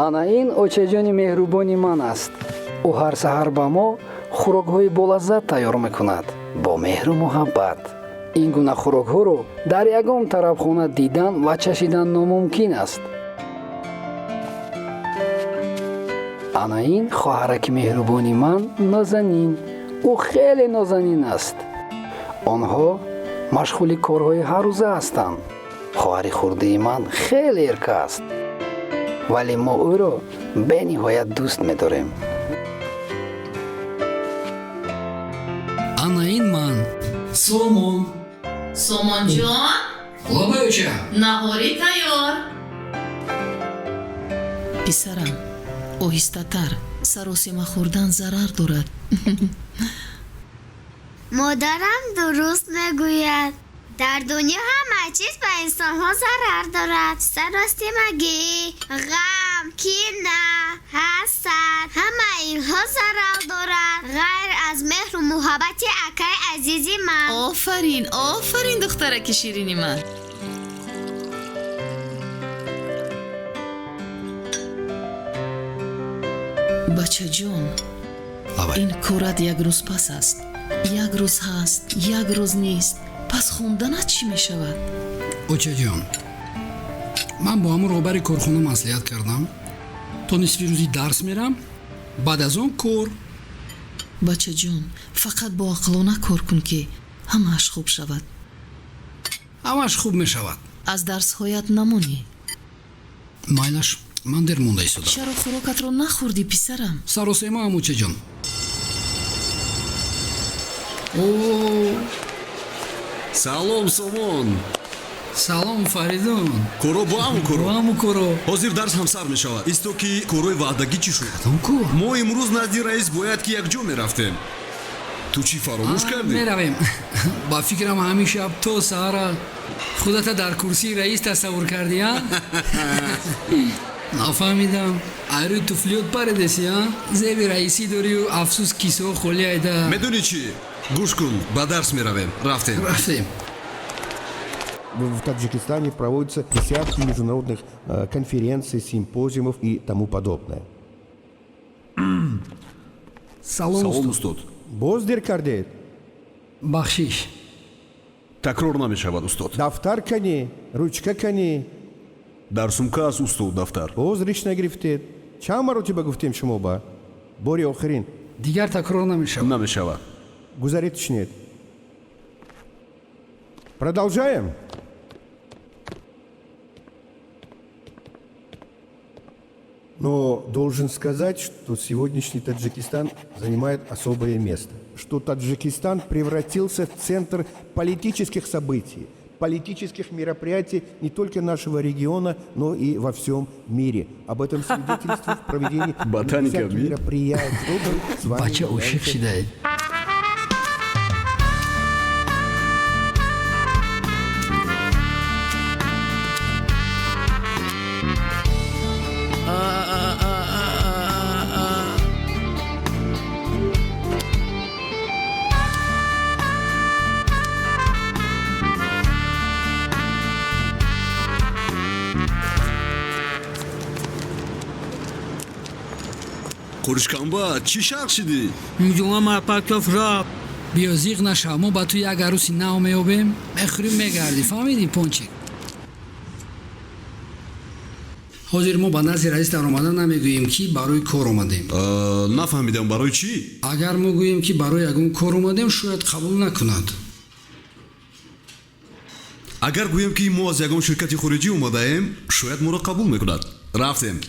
Ана ин очаҷони меҳрубони ман аст. Ӯ ҳар саҳар ба мо хӯрокҳои болаззат тайёр мекунад бо меҳру муҳаббат. Ин гуна хӯрокҳоро дар ягон тарабхона дидан ва чашидан номумкин аст. Ана ин хоҳараки меҳрубони ман Нозанин. Ӯ хеле нозанин аст. Онҳо машғули корҳои ҳаррӯза ҳастанд. Хоҳари хурдии ман хеле эрка аст, вале мо ӯро бениҳоят дӯст медорем. Ана ин ман Сомон. Сомонҷон? Лабай, оча. Наҳорӣ тайёр. Писарам, оҳистатар, саросема хӯрдан зарар дорад. Модарам дуруст мегӯяд. Дар дунё ҳама чиз ба инсонҳо зарар дорад. Саросимагӣ, ғам, кина, ҳасад, ҳама инҳо зарар дорад, ғайр аз меҳру муҳаббати акаи азизи ман. Офарин, офарин, духтараки ширини ман. Бачаҷон, ин корат як рӯз пас аст. Як рӯз ҳаст, як рӯз нест. Пас хонданат чӣ мешавад? Очаҷон, ман бо ҳамон роҳбари корхона маслиҳат кардам. То нисфи рӯзи дарс мерам, баъд аз он кор. Бачаҷон, фақат боақлона кор кун, ки ҳамааш хуб шавад. Ҳамааш хуб мешавад. Аз дарсҳоят намонӣ. Майлаш, ман дер монда истодам. Чаро хӯрокатро нахӯрдӣ, писарам? Саросемаам, очаҷон. Салом, Сомон. Салом, Фаридун. Коро бо ҳамун коро. Бо ҳамун коро. Ҳозир дарс ҳам сар мешавад. Исто, ки корои ваъдагӣ чӣ шуд? Кадом кор? Мо имрӯз назди раис бояд ки якҷо мерафтем. Ту чӣ, фаромӯш кардӣ? Меравем. Ба фикрам, ҳамин шаб то саҳара худата дар курсии раис тасаввур кардӣ, а? Нафаҳмидам, айрӯи туфлиёт паредеси, а? Зеби раисӣ дорию, афсӯс, кисаҳо холӣ айда. Медонӣ чӣ, гӯш кун, ба дарс меравем. Рафтем. Рафтем. В Таджикистане проводятся десятки международных конференций, симпозиумов и тому подобное. Салом. Салом, устод. Боз дер кардед? Бахшиш. Такрор намешавад, устод. Дафтар кани, ручка кани? Дар сумка аст, устод, дафтар. Боз риш нагирифтед. Чанд маротиба гуфтем шумо ба? Бори охирин. Дигар такрор намешавад. Намешавад. Гузаред, шинед. Продолжаем. Но должен сказать, что сегодняшний Таджикистан занимает особое место. Что Таджикистан превратился в центр политических событий, политических мероприятий не только нашего региона, но и во всем мире. Об этом свидетельствует проведение Ботаника, десятки мероприятий. С вами Бача ошиқ шидаед. Қуришканба, чӣ шарқ шидӣ? Биё, зиқ нашав, мо ба ту як арӯси нав меёбем, мехӯрӣ, мегардӣ, фаҳмидӣ, пончик? Ҳозир мо ба назди раис даромада намегӯем, ки барои кор омадем. Нафаҳмидам, барои чӣ? Агар мо гӯем, ки барои ягон кор омадем, шояд қабул накунад. Агар гӯем, ки мо аз ягон ширкати хориҷӣ омадаем, шояд моро қабул мекунад. Рафтем.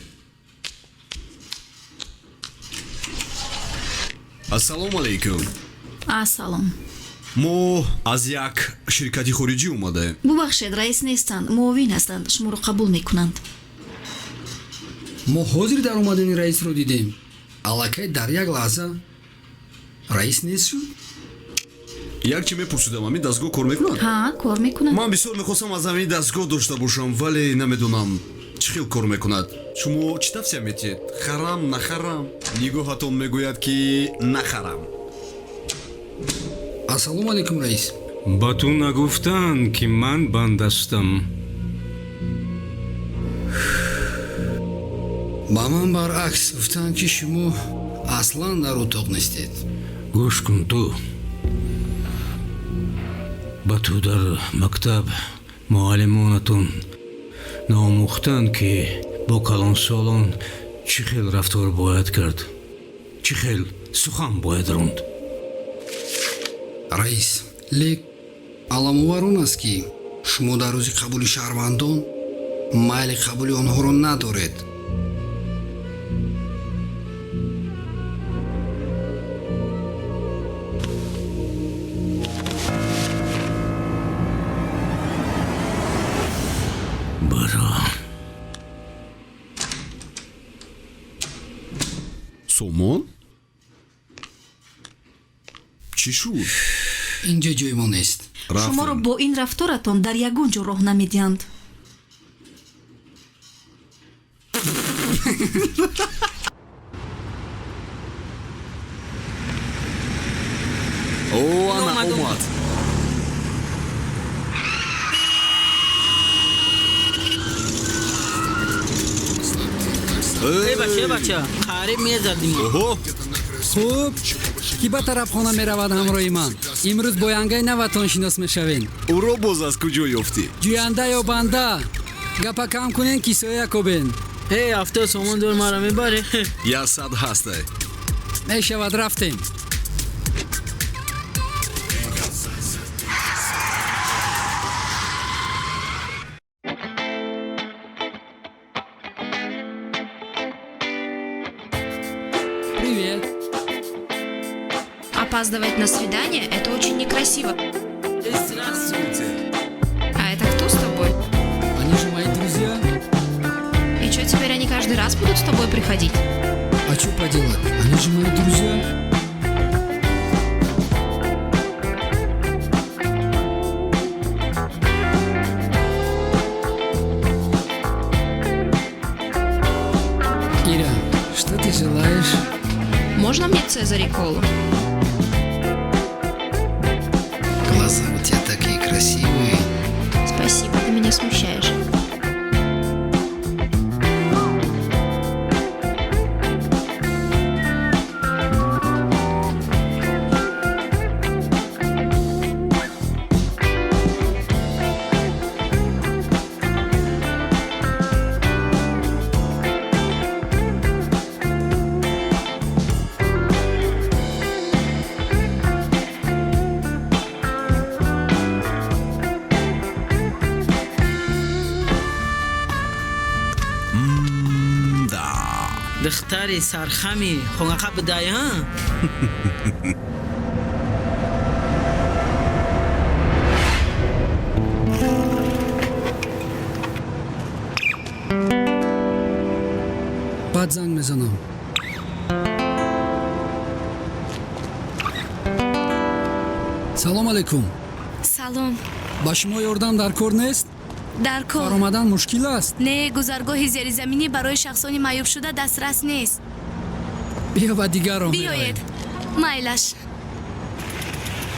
Ассалому алайкум. Ассалом. Мо аз як ширкати хориҷӣ омадаем. Бубахшед, раис нестанд, муовин ҳастанд, шуморо қабул мекунанд. Мо ҳозир дар омадани раисро дидем. Аллакай дар як лаҳза раис нест шуд. Як чи мепурсидам, ҳамин дастгоҳ кор мекунад? Ҳа, кор мекунад. Ман бисёр мехостам аз ҳамин дастгоҳ дошта бошам, вале намедонам, чӣ хел кор мекунад. Шумо чӣ тавсия метиҳед, харам, нахарам? Нигоҳатон мегӯяд, ки нахарам. Ассалому алайкум, раис. Ба ту нагуфтанд, ки ман бандастам? Ба ман баръакс гуфтанд, ки шумо аслан дар утоқ нестед. Гӯш кун, ту. Ба ту дар мактаб муаллимонатон наомӯхтанд, ки бо калонсолон чӣ хел рафтор бояд кард, чӣ хел сухан бояд ронд. Раис, лек аламовар он аст, ки шумо дар рӯзи қабули шаҳрвандон майли қабули онҳоро надоред. Баро. Сомон, чӣ шуд? Инҷо ҷои мо нест. Шуморо бо ин рафторатон дар ягон ҷо роҳ намедиҳанд. О, ана омад. Э бача, бача, қариб мезадим. Оҳо. Хуб, ки ба тарафхона меравад ҳамроҳи ман? Имрӯз бо янгаи наватон шинос мешавем. Ӯро боз аз куҷо ёфтӣ? Ҷӯянда ё банда, гапа кам кунен, кисоя кобен. Э, 70 сомон дор, мара мебарӣ? 100 ҳастай. Мешавад, рафтем. Привет. Опаздывать на свидание – это очень некрасиво. Здравствуйте. А это кто с тобой? Они же мои друзья. И что, теперь они каждый раз будут с тобой приходить? А что поделать? Они же мои друзья. Ира, что ты желаешь? Можно мне Цезарь и колу? Глаза у тебя такие красивые. Спасибо, ты меня смущаешь. Да. Духтари сархами хонақа бидай, ҳа? Баъд занг мезанам. Салом алейкум. Салом. Ба шумо ёрдам дар кор нест? Дар кор. Баромадан мушкил аст? Не, гузаргоҳи зеризаминӣ барои шахсони маъюбшуда дастрас нест. Биё, ба дигар роҳ. Биёед, майлаш.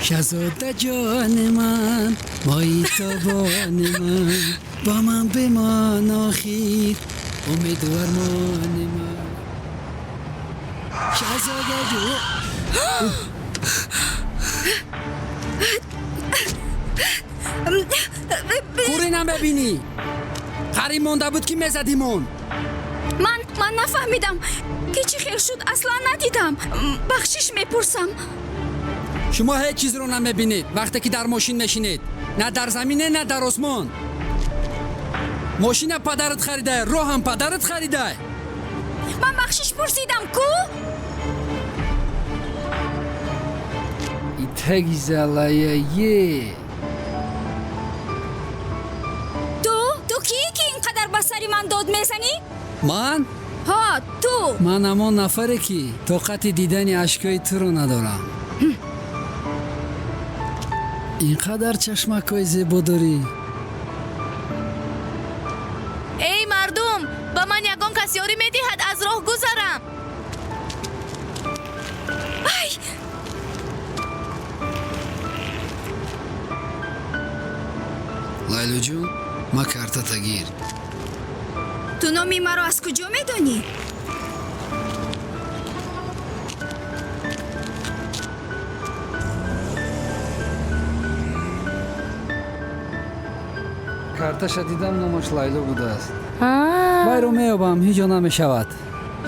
Шаҳзода ҷони ман, моҳи тобони ман, бо ман бимон, охир умеду армони ман, шаҳзода ҷон. Кури намебинӣ? Қариб монда буд, ки мезадимон. Ман нафаҳмидам, ки чӣ хел шуд, аслан надидам. Бахшиш мепурсам. Шумо ҳеҷ чизро намебинед, вақте ки дар мошин мешинед. На дар замине, на дар осмон. Мошина падарат харидай, роҳам падарат харидай. Ман бахшиш пурсидам ку. Итаги залая е. Ту кӣ, ки ин қадар ба сари ман дод мезанӣ? Ман? Ҳо, ту. Ман ҳамон нафаре, ки тоқати дидани ашкҳои туро надорам. Ин қадар чашмакҳои зебо дорӣ. Эй мардум, ба ман ягон кас ёрӣ медиҳад аз роҳ гузарам? Ай! Лайлуҷон, ма картата гир. Ту номи маро аз куҷо медонӣ? Карташа дидам, номаш Лайло будааст. Вайро меёбам, ҳеҷ ҷо намешавад.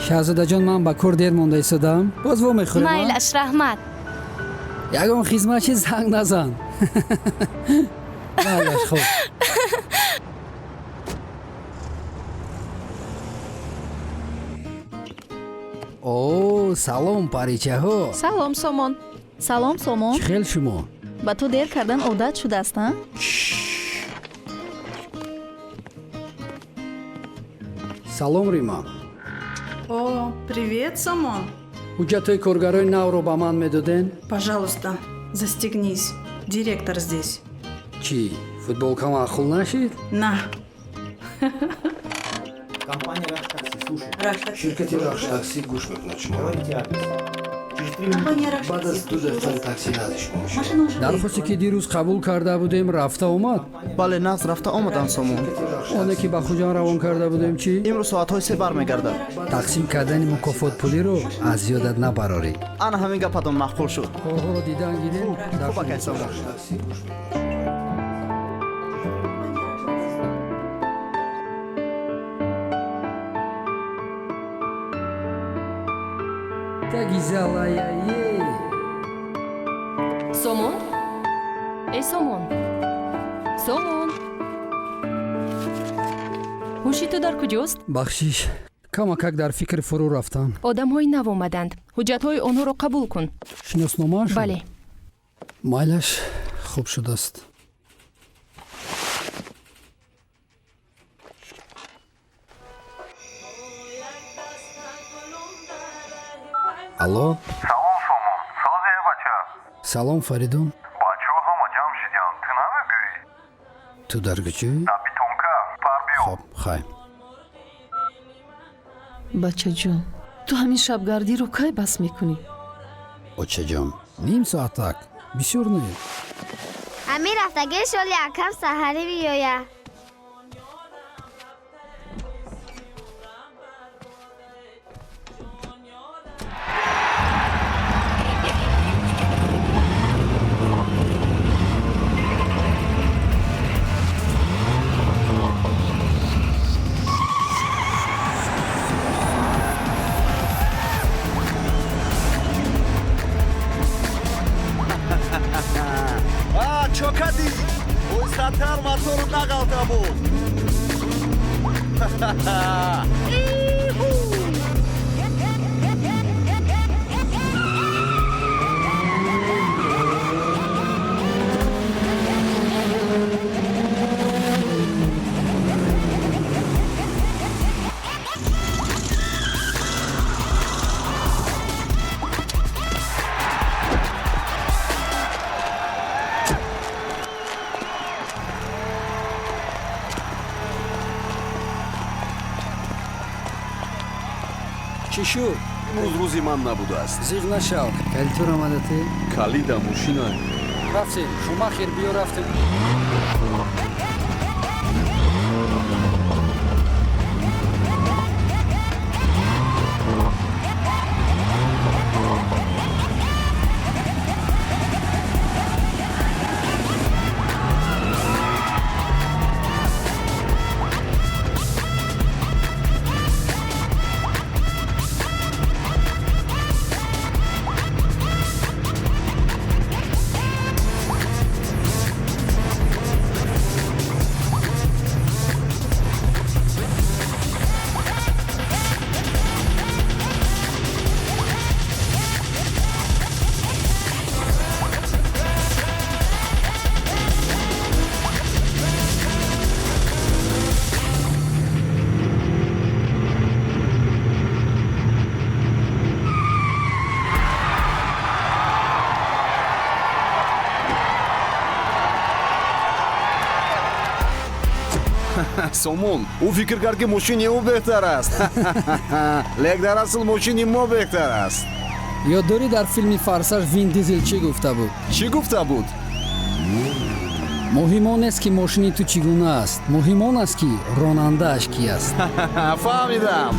Шаҳзодаҷон, ман ба кор дер монда истодаам, боз во мехӯрем. Майлаш, раҳмат. Ягон хизматчи занг назан. Майлаш, хуб. О, салом, паричаҳо. Салом, Сомон. Салом, Сомон. Чӣ хел шумо? Ба ту дер кардан одат шудааст, а? Салом, Рима. О, привет, Сомон. Ҳуҷҷатҳои коргарои навро ба ман медоден? Пожалуйста, застегнись. Директор здесь. Чӣ, футболка маъқул нашид? На. Компания Рахш Такси слушает. Ширкати Рахш Такси гӯш мекунад шумо. Говорите адрес. Через 3 минуты. Баъд аз 2 дақиқа такси назди шумо мешавад. Дархосте ки дирӯз қабул карда будем, рафта омад? Бале, нағз рафта омадам, Сомон. Оне ки ба Хуҷанд равон карда будем, чӣ? Имрӯз соатҳои 3 бармегардад. Тақсим кардани мукофотпулиро аз ёдат набарорӣ. Ана ҳамин гапатон маъқул шуд. Корҳоро дидан гирем. Хуб, акай Сомон. Тагизалаяе. Сомон, эй, Сомон, Сомон, ҳуши ту дар куҷост? Бахшиш, камакак дар фикр фурӯ рафтам. Одамҳои нав омаданд, ҳуҷҷатҳои онҳоро қабул кун. Шиносномаашон? Бале. Майлаш, хуб шудааст. Алло. Салом, Сомон, созе, бача? Салом, Фаридун. Бачаҳо ҳама ҷамъ шиданд, ту намегӯӣ? Ту дар куҷоӣ? Дар битонка, пар биё. Хоб, хайр. Бачаҷон, ту ҳамин шабгардиро кай бас мекунӣ? Очаҷон, ним соатак бисёр не. Ҳамин рафтагии шоли акам саҳарӣ меояд. Чо кардӣ? Оҳистатар, мотору нағалта буд. Чӣ шуд? Имрӯз рӯзи ман набудааст. Зиғ нашав, калитур омадатӣ? Калида мошина. Рафтем, Шумахер, биё, рафтем. Сомон, ӯ фикр кард, ки мошини ӯ беҳтар аст, лек дар асл мошини мо беҳтар аст. Ёд дорӣ, дар филми «Форсаж» Вин Дизел чӣ гуфта буд? Чӣ гуфта буд? Муҳим он нест, ки мошини ту чӣ гуна аст, муҳим он аст, ки ронандааш кӣ аст. Фаҳмидам.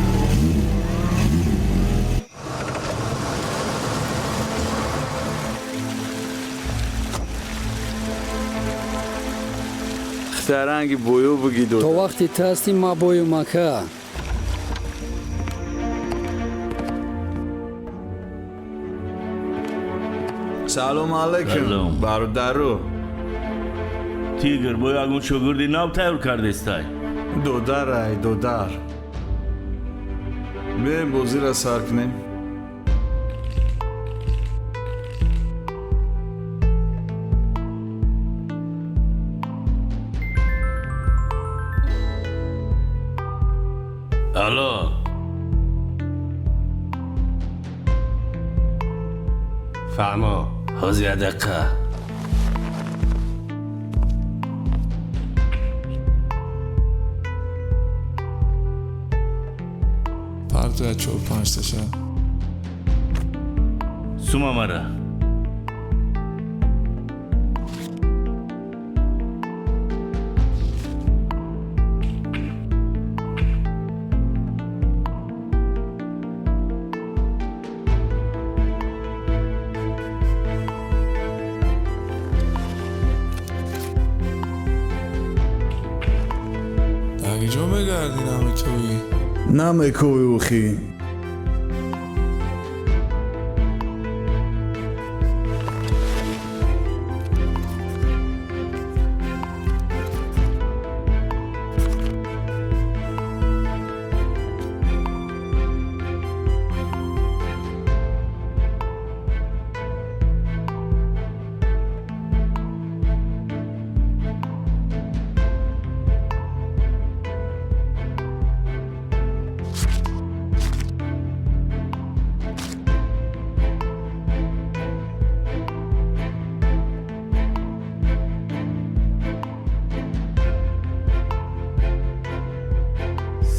Таранги бою бугидо. То вақти ту ҳастӣ, ма бою мака. Салом алейкум, бародару. Тигр, бо ягон шогирди нав тайёр кардестай? Додар, ай додар. Бием бозиро сар кунем. Алло. Фаҳмо, ҳозир як дақиқа. Партоя чор панҷташа. Сума мара. Ҷо мегардӣ намекӯӣ? Намекӯӣ ухӣ.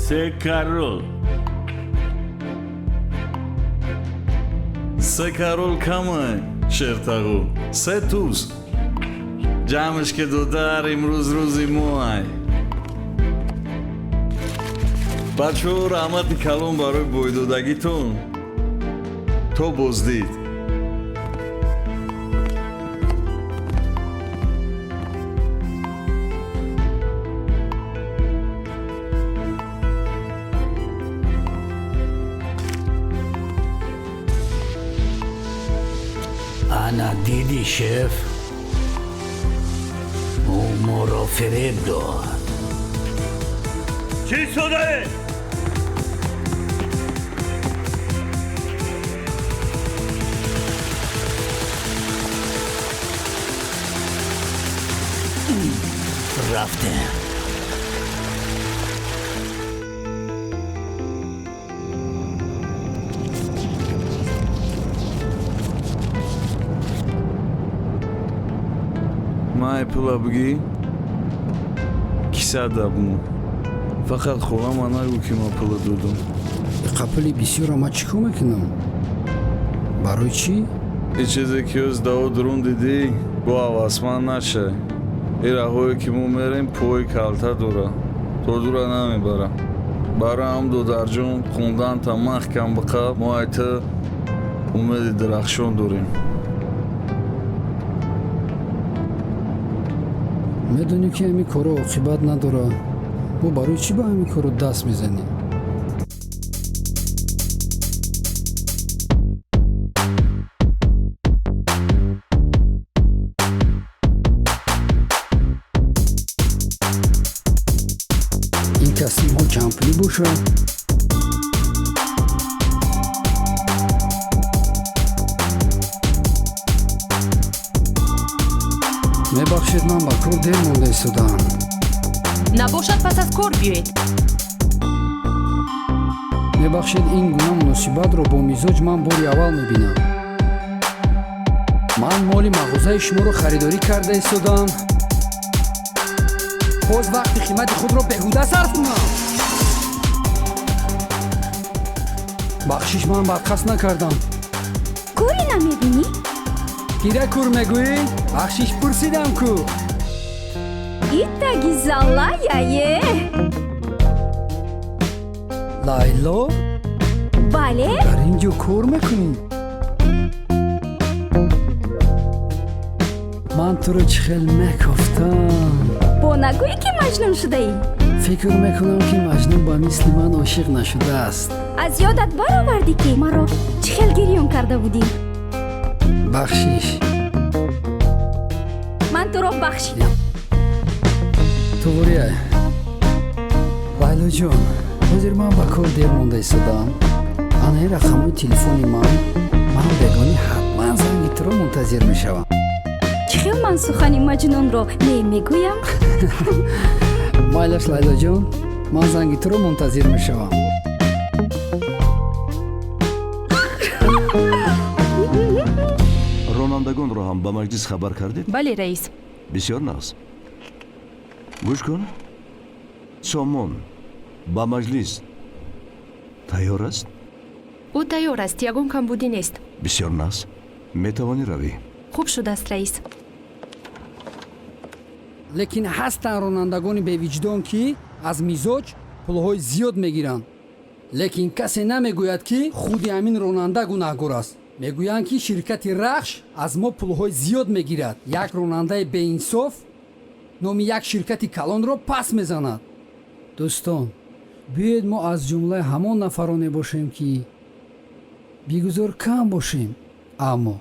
Се корол. Се корол камай, шертағу. Се туз. Ҷамъш ки додар, имрӯз рӯзи моай. Бачаҳо, раҳмати калон барои бойдодагитон. То боздид. Ана дидӣ, шеф, ӯ моро фиреб дод. Чӣ шудае? Рафтем. Май пула бигӣ, киса дабму. Фақат холама нагӯ, ки ман пула додам. Иқа пули бисёра ман чӣ кор мекунам? Барои чӣ? И чизе ки ӯз даво дурун дидӣ, бо ҳавасманд нашай. И раҳое ки мо мерем, пои калта дора, то дура намебара. Барои ҳам, додарҷон, хунданта маҳкам биқаб, мо ай ту умеди дарахшон дорем. Медонӣ, ки ҳамин корро оқибат надора. Мо барои чӣ ба ҳамин корро даст мезанем? Ин костюмҳо чандпулӣ бошад? Мебахшед, ман ба кор дер монда истодаам. Набошад, пас аз кор биёед. Мебахшед, ин гуна муносибатро бо мизоҷ ман бори аввал мебинам. Ман моли мағозаи шуморо харидорӣ карда истодаам, боз вақти қимати худро беҳуда сарф кунам. Бахшиш, ман бадқасд накардам. Кӯре намебинӣ? Кира кур мегӯӣ? Бахшиш пурсидам ку. Итаги залая-е! Лайло? Бале? Дар ин ҷо кор мекунӣ? Ман туро чӣ хел мекофтам. Бо нагӯӣ, ки маҷнун шудаӣ? Фикр мекунам, ки Маҷнун ба мисли ман ошиқ нашудааст. Аз ёдат баровардӣ, ки маро чӣ хел гирён карда будӣ? Бахшиш. Ман туро бахшидам. Туғрия, Лайлоҷон, ҳозир ман ба кор дер монда истодаам. Ана ин рақамҳои телефони ман. Ман бегоҳӣ ҳатман занги туро мунтазир мешавам. Чӣ хел ман сухани Маҷнунро не мегӯям? Майлаш, Лайлоҷон, ман занги туро мунтазир мешавам. Ронандагонро ҳам ба маҷлис хабар кардед? Бале, раис. Бисёр нағз. Гӯш кун, Сомон ба маҷлис тайёр аст? Ӯ тайёр аст, ягон камбудӣ нест. Бисёр нағз, метавонӣ равӣ. Хуб шудааст, раис. Лекин ҳастанд ронандагони бевиҷдон, ки аз мизоҷ пулҳои зиёд мегиранд, лекин касе намегӯяд, ки худи ҳамин ронанда гунаҳкор аст. Мегӯянд, ки ширкати Рахш аз мо пулҳои зиёд мегирад. Як ронандаи беинсоф номи як ширкати калонро пас мезанад. Дӯстон, биёед, мо аз ҷумлаи ҳамон нафароне бошем, ки бигузор кам бошем, аммо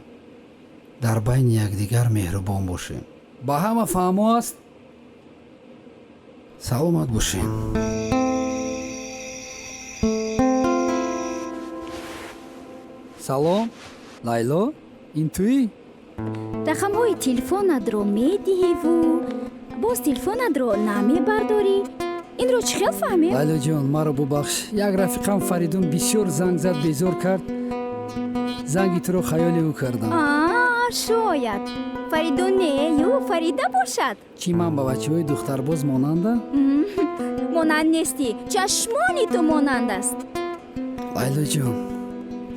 дар байни якдигар меҳрубон бошем. Ба ҳама фаҳмо аст? Саломат бошем. Салом, Лайло, ин туӣ? Рақамҳои телефонатро медиҳиву боз телефонатро намебардорӣ. Инро чӣ хел фаҳмем? Лайлоҷон, маро бубахш. Як рафиқам Фаридун бисёр занг зад, безор кард. Занги туро хаёли ӯ кардам. Шояд Фаридун не, ю Фарида бошад. Чӣ, ман ба бачаҳои духтарбоз монандам? Монанд нестӣ, чашмони ту монанд аст. Лайлоҷон,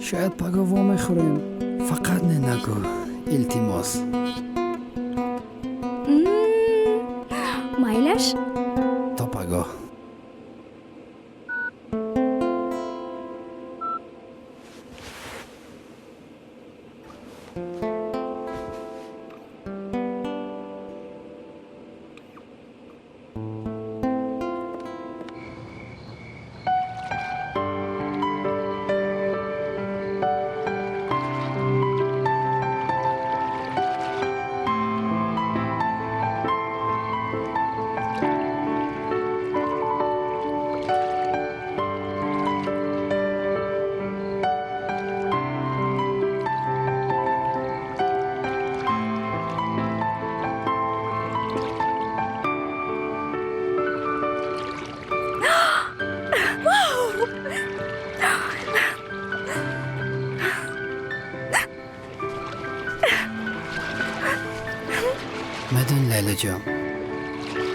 шояд паго вомехӯрем. Фақат не нагӯ, илтимос. Майлаш. То пагоҳ. Медони, Лайлоҷон,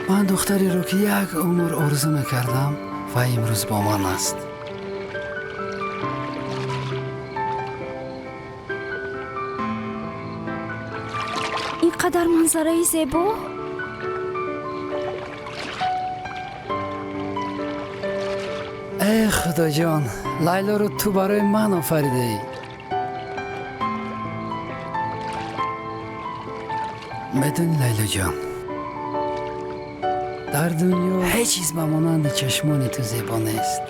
ман духтареро, ки як умр орзу мекардам, ва имрӯз бо ман аст. Ин қадар манзараи зебо! Э, Худоҷон, Лайлоро ту барои ман офаридаӣ. Медони, Лайлоҷон, дар дунё ҳеҷ чиз ба монанди чашмони ту зебо нест.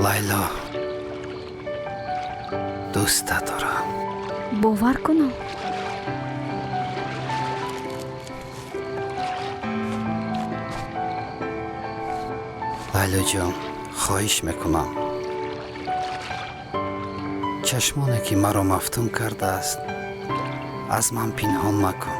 Лайло, дӯстат дорам. Бовар кунам? Лайлоҷон, хоҳиш мекунам, чашмоне, ки маро мафтун кардааст, аз ман пинҳон макун.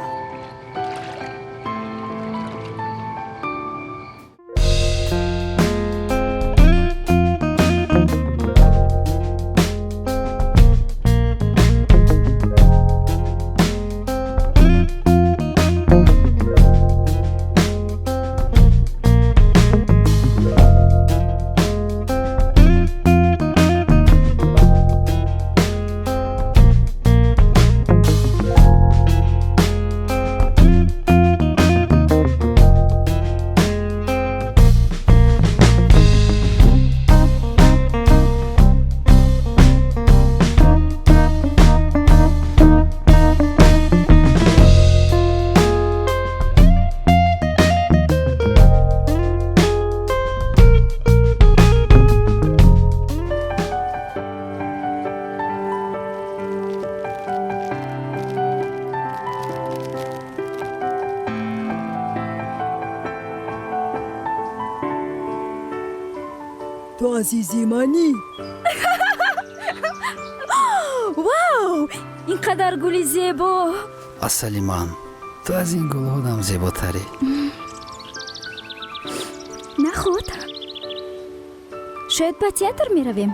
Азизи манӣ. Вау, ин қадар гули зебо! Асали ман, ту аз ин гулҳодам зеботарӣ. Наход, шояд ба театр меравем?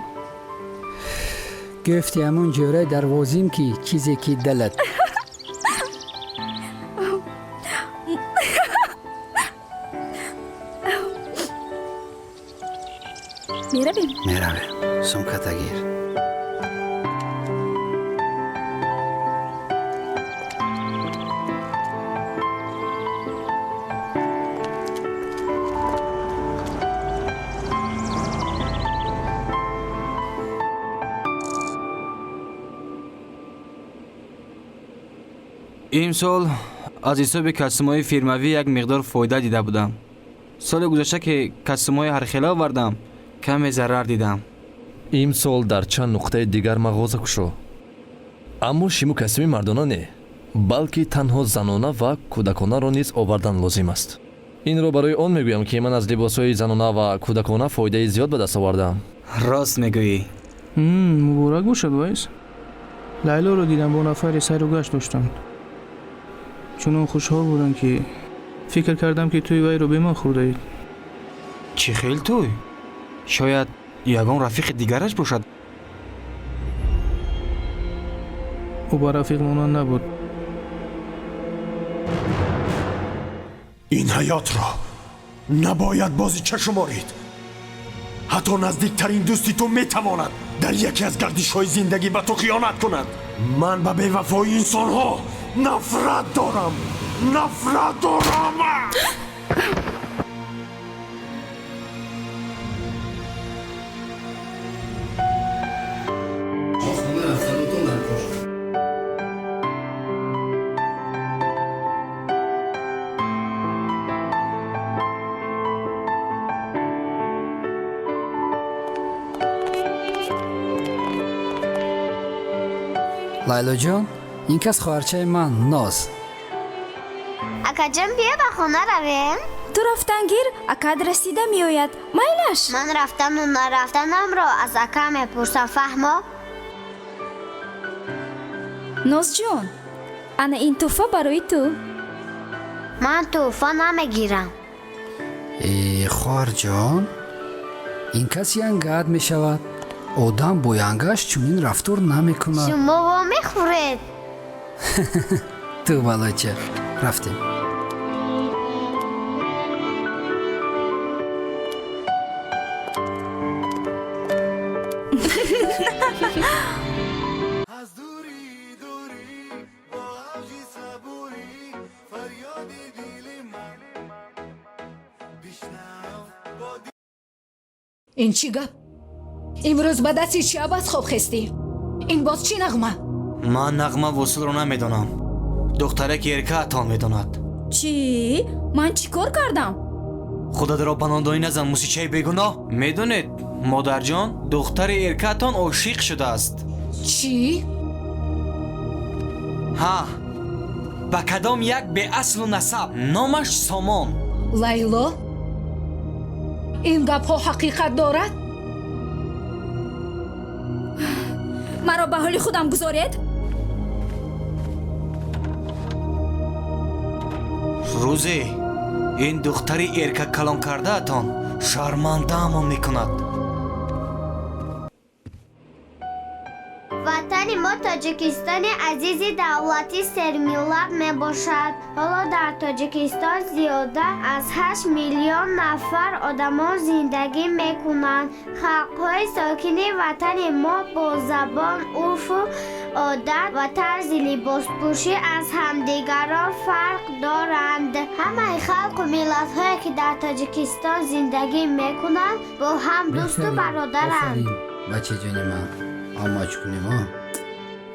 Гуфти ҳамон ҷӯраи дарвозим, ки чизе ки далат. Меравем? Меравем, сумката гир. Имсол аз ҳисоби костюмҳои фирмавӣ як миқдор фоида дида будам. Соли гузашта, ки костюмҳои ҳархела овардам, каме зарар дидам. Имсол дар чанд нуқтаи дигар мағоза кушо, аммо шиму костюми мардона не, балки танҳо занона ва кӯдаконаро низ овардан лозим аст. Инро барои он мегӯям, ки ман аз либосҳои занона ва кӯдакона фоидаи зиёд ба даст овардаам. Рост мегӯӣ. Муборак бошад, Вайс. Лайлоро дидам, бо нафаре сайру гашт доштанд. Чунон хушҳол будам, ки фикр кардам, ки тӯи вайро бемор хӯрдаед. Чӣ хел тӯй? Шояд ягон рафиқи дигараш бошад. Ӯ ба рафиқ монанд набуд. Ин ҳаётро набояд бозича шуморид. Ҳатто наздиктарин дӯсти ту метавонад дар яке аз гардишҳои зиндагӣ ба ту хиёнат кунад. Ман ба бевафои инсонҳо нафрат дорам, нафрат дорам. Лайлоҷон, ин кас хоҳарчаи ман Ноз. Акаҷон, биё ба хона равем. Ту рафтан гир, акад расида меояд. Майлаш. Ман рафтану нарафтанамро аз ака мепурсам, фаҳмо? Нозҷон, ана ин тӯҳфа барои ту. Ман тӯҳфа намегирам. Э, хоҳарҷон, ин кас янгат мешавад. Одам бо янгаш чунин рафтор намекунад. Шумо вомехӯред. Ту балоча, рафтем. Ин чӣ гап? Имрӯз ба дасти чӣ абас хоб хестӣ? Ин боз чӣ нағма? Ман нағма Восилро намедонам. Духтараки эркаатон медонад. Чӣ? Ман чӣ кор кардам? Худатро ба нодонӣ назан, мусичаи бегуноҳ. Медонед, модарҷон, духтари эркаатон ошиқ шудааст. Чӣ? Ҳа, ба кадом як беаслу насаб, номаш Сомон. Лайло, ин гапҳо ҳақиқат дорад? Маро ба ҳоли худам гузоред. Рӯзе ин духтари эрка калон кардаатон шармандаамон мекунад. Ватани мо Тоҷикистони азизи давлати сермиллат мебошад. Ҳоло дар Тоҷикистон зиёда аз 8 миллион нафар одамон зиндагӣ мекунанд. Халқҳои сокини ватани мо бо забон, урфу одат ва тарзи либоспӯшӣ аз ҳамдигарон фарқ доранд. Ҳамаи халқу миллатҳое, ки дар Тоҷикистон зиндагӣ мекунанд, бо ҳам дӯсту бародаранд. Бачаҷони ман, аммо чӣ кунем, а?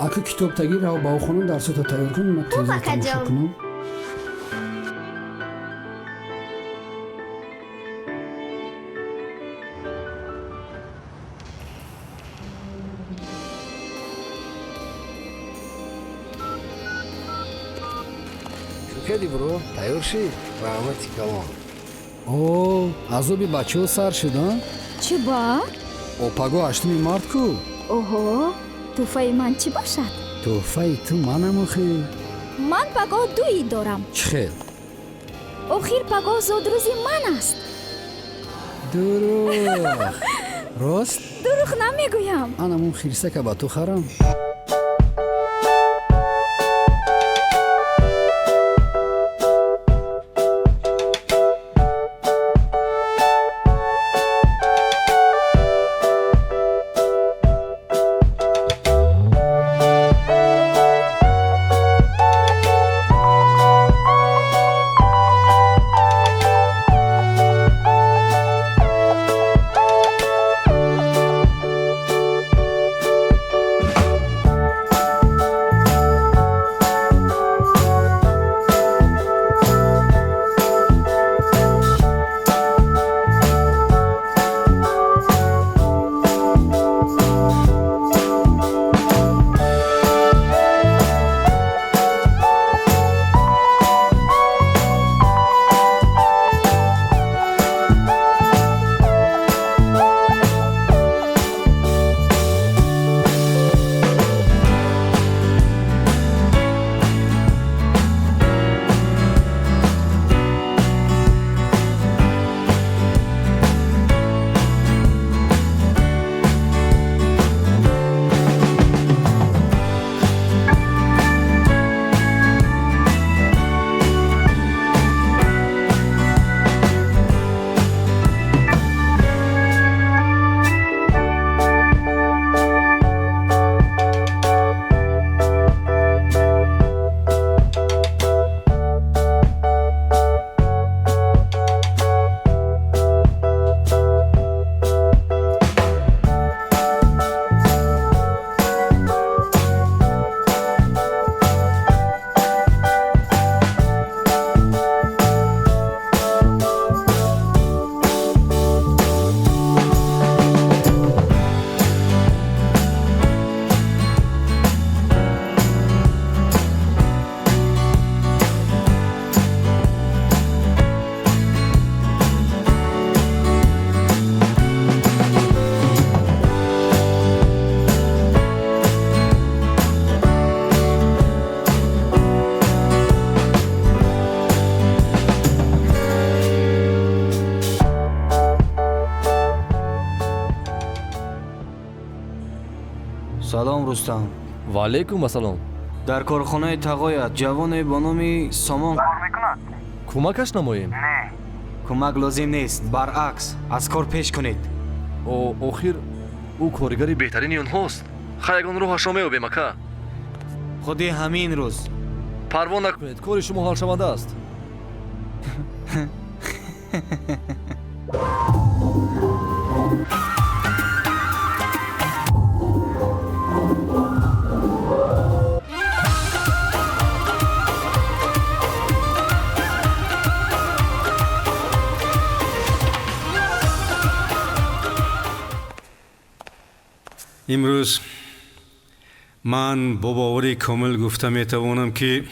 Ака китобтагӣ рав ба хонум дарсото тайёр кун, ман тезро тамошо кунам. Кади бро, тайёр шид? Раҳмати калон. О, азоби бачаҳо сар шуд, а? Чӣ ба? Пагоҳ 8 март ку? Оҳо, тӯҳфаи ман чӣ бошад? Тӯҳфаи ту манам охи. Ман пагоҳ ду ид дорам. Чӣ хел? Охир пагоҳ зодрӯзи ман аст. Дурӯғ. Рост? Дурӯғ намегӯям. Анамун хирсака ба ту харам. Салом, Рустам. Ва алайкум ассалом. Дар корхонаи тағоят ҷавоне бо номи Сомон кор мекунад. Кӯмакаш намоем? Не. Кӯмак лозим нест, баръакс, аз кор пеш кунед. Охир ӯ коригари беҳтарини онҳост. Хай, ягон роҳашро меёбем, ака. Худи ҳамин рӯз. Парво накунед, кори шумо ҳалшаванда аст. Имрӯз ман бо бовари комил гуфта метавонам, ки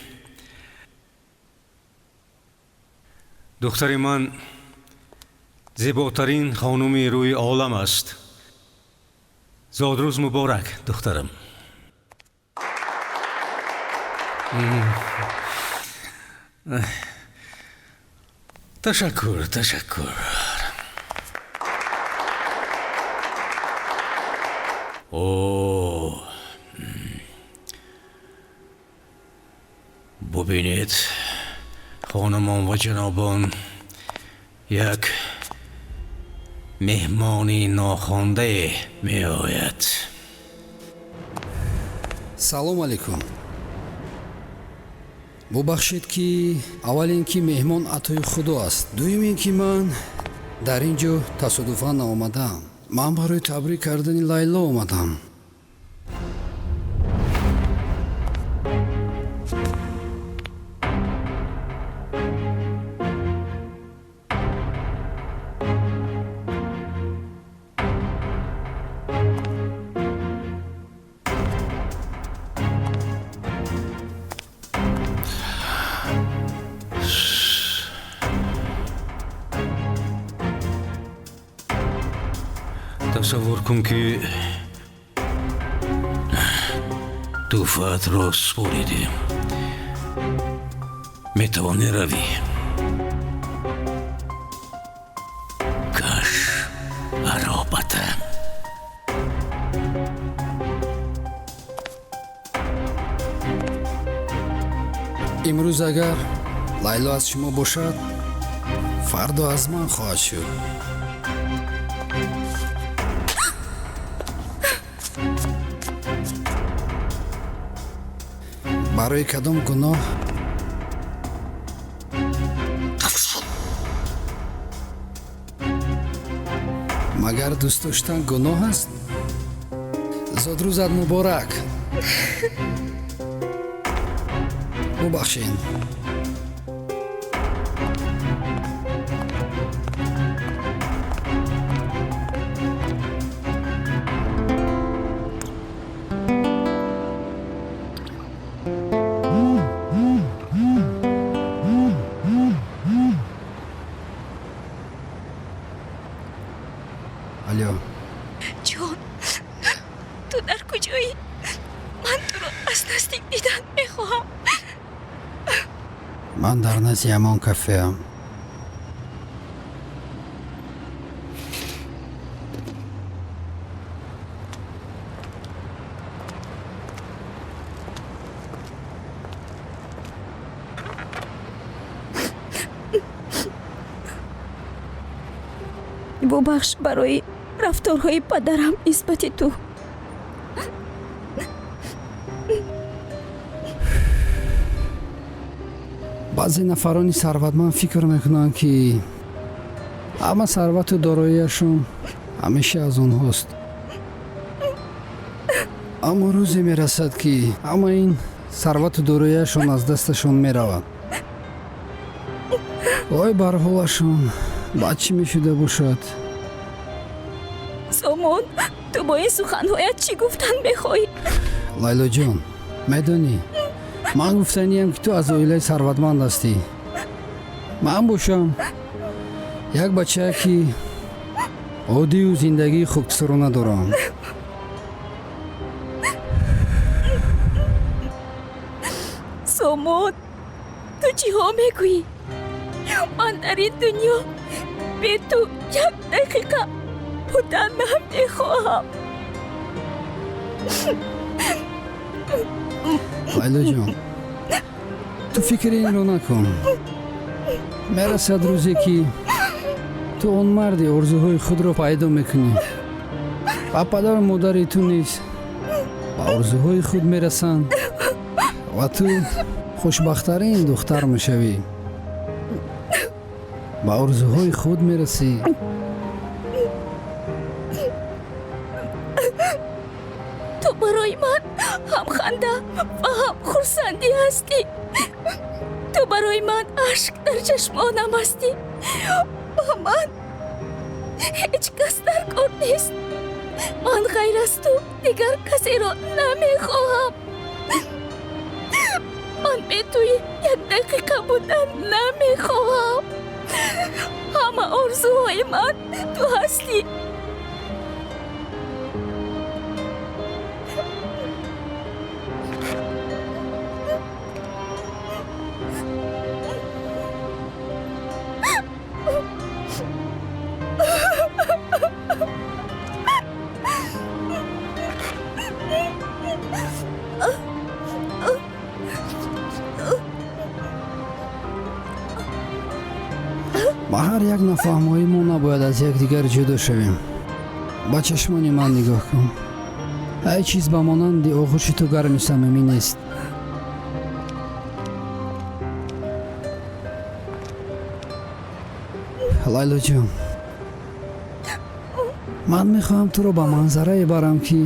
духтари ман зеботарин хонуми рӯи олам аст. Зодрӯз муборак, духтарам. Ташаккур, ташаккур. О, бубинед, хонумон ва ҷанобон, як меҳмони нохондае меояд. Салом алейкум. Бубахшед, ки аввал ин ки меҳмон атои худо аст, дуюм ин ки ман дар ин ҷо тасодуфан наомадаам. Ман барои табрик кардани Лайло омадам. Тасаввур кун, ки тӯҳфаатро супоридем. Метавонӣ равӣ. Каш аробата. Имрӯз агар Лайло аз шумо бошад, фардо аз ман хоҳад шуд. Барои кадом гуноҳ? Магар дӯст доштан гуноҳ аст? Зодрӯзат муборак. Бубахшед. Алло. Ҷон, ту дар куҷоӣ? Ман туро аз наздик дидан мехоҳам. Ман дар назди ҳамон кафеам. Бубахш барои рафторҳои падарам нисбати ту. Баъзе нафарони сарватманд фикр мекунанд, ки ҳама сарвату дороияшон ҳамеша аз онҳост. Аммо рӯзе мерасад, ки ҳама ин сарвату дороияшон аз дасташон меравад. Вой бар ҳолашон, баъд чӣ мешуда бошад? Сомон, ту бо ин суханҳоят чӣ гуфтан мехоҳӣ? Лайлоҷон, медонӣ, ман гуфтаниям, ки ту аз оилаи сарватманд ҳастӣ. Ман бошам як бачае, ки оддию зиндагии хоксарона дорам. Сомон, ту чиҳо мегӯӣ? Ман дар ин дунё бе ту як дақиқа будан намехоҳам. Лайлоҷон, ту фикри инро накун. Мерасад рӯзе, ки ту он марди орзуҳои худро пайдо мекунӣ ва падару модари ту низ ба орзуҳои худ мерасанд ва ту хушбахттарин духтар мешавӣ. Ба орзуҳои худ мерасӣ. Ту барои ман ҳам ханда ва ҳам хурсандӣ ҳастӣ. Ту барои ман ашк дар чашмонам ҳастӣ. Ба ман ҳеҷ кас дар кор нест. Ман ғайр аз ту дигар касеро намехоҳам. Ман бе туи як дақиқа будан намехоҳам. Ҳама орзуҳои ман ту ҳастӣ. Ба ҳар як нафаҳмоӣ мо набояд аз якдигар ҷудо шавем. Ба чашмони ман нигоҳ кун. Ҳеҷ чиз ба монанди оғӯши ту гарми самимӣ нест. Лайлоҷон, ман мехоҳам туро ба манзарае барам, ки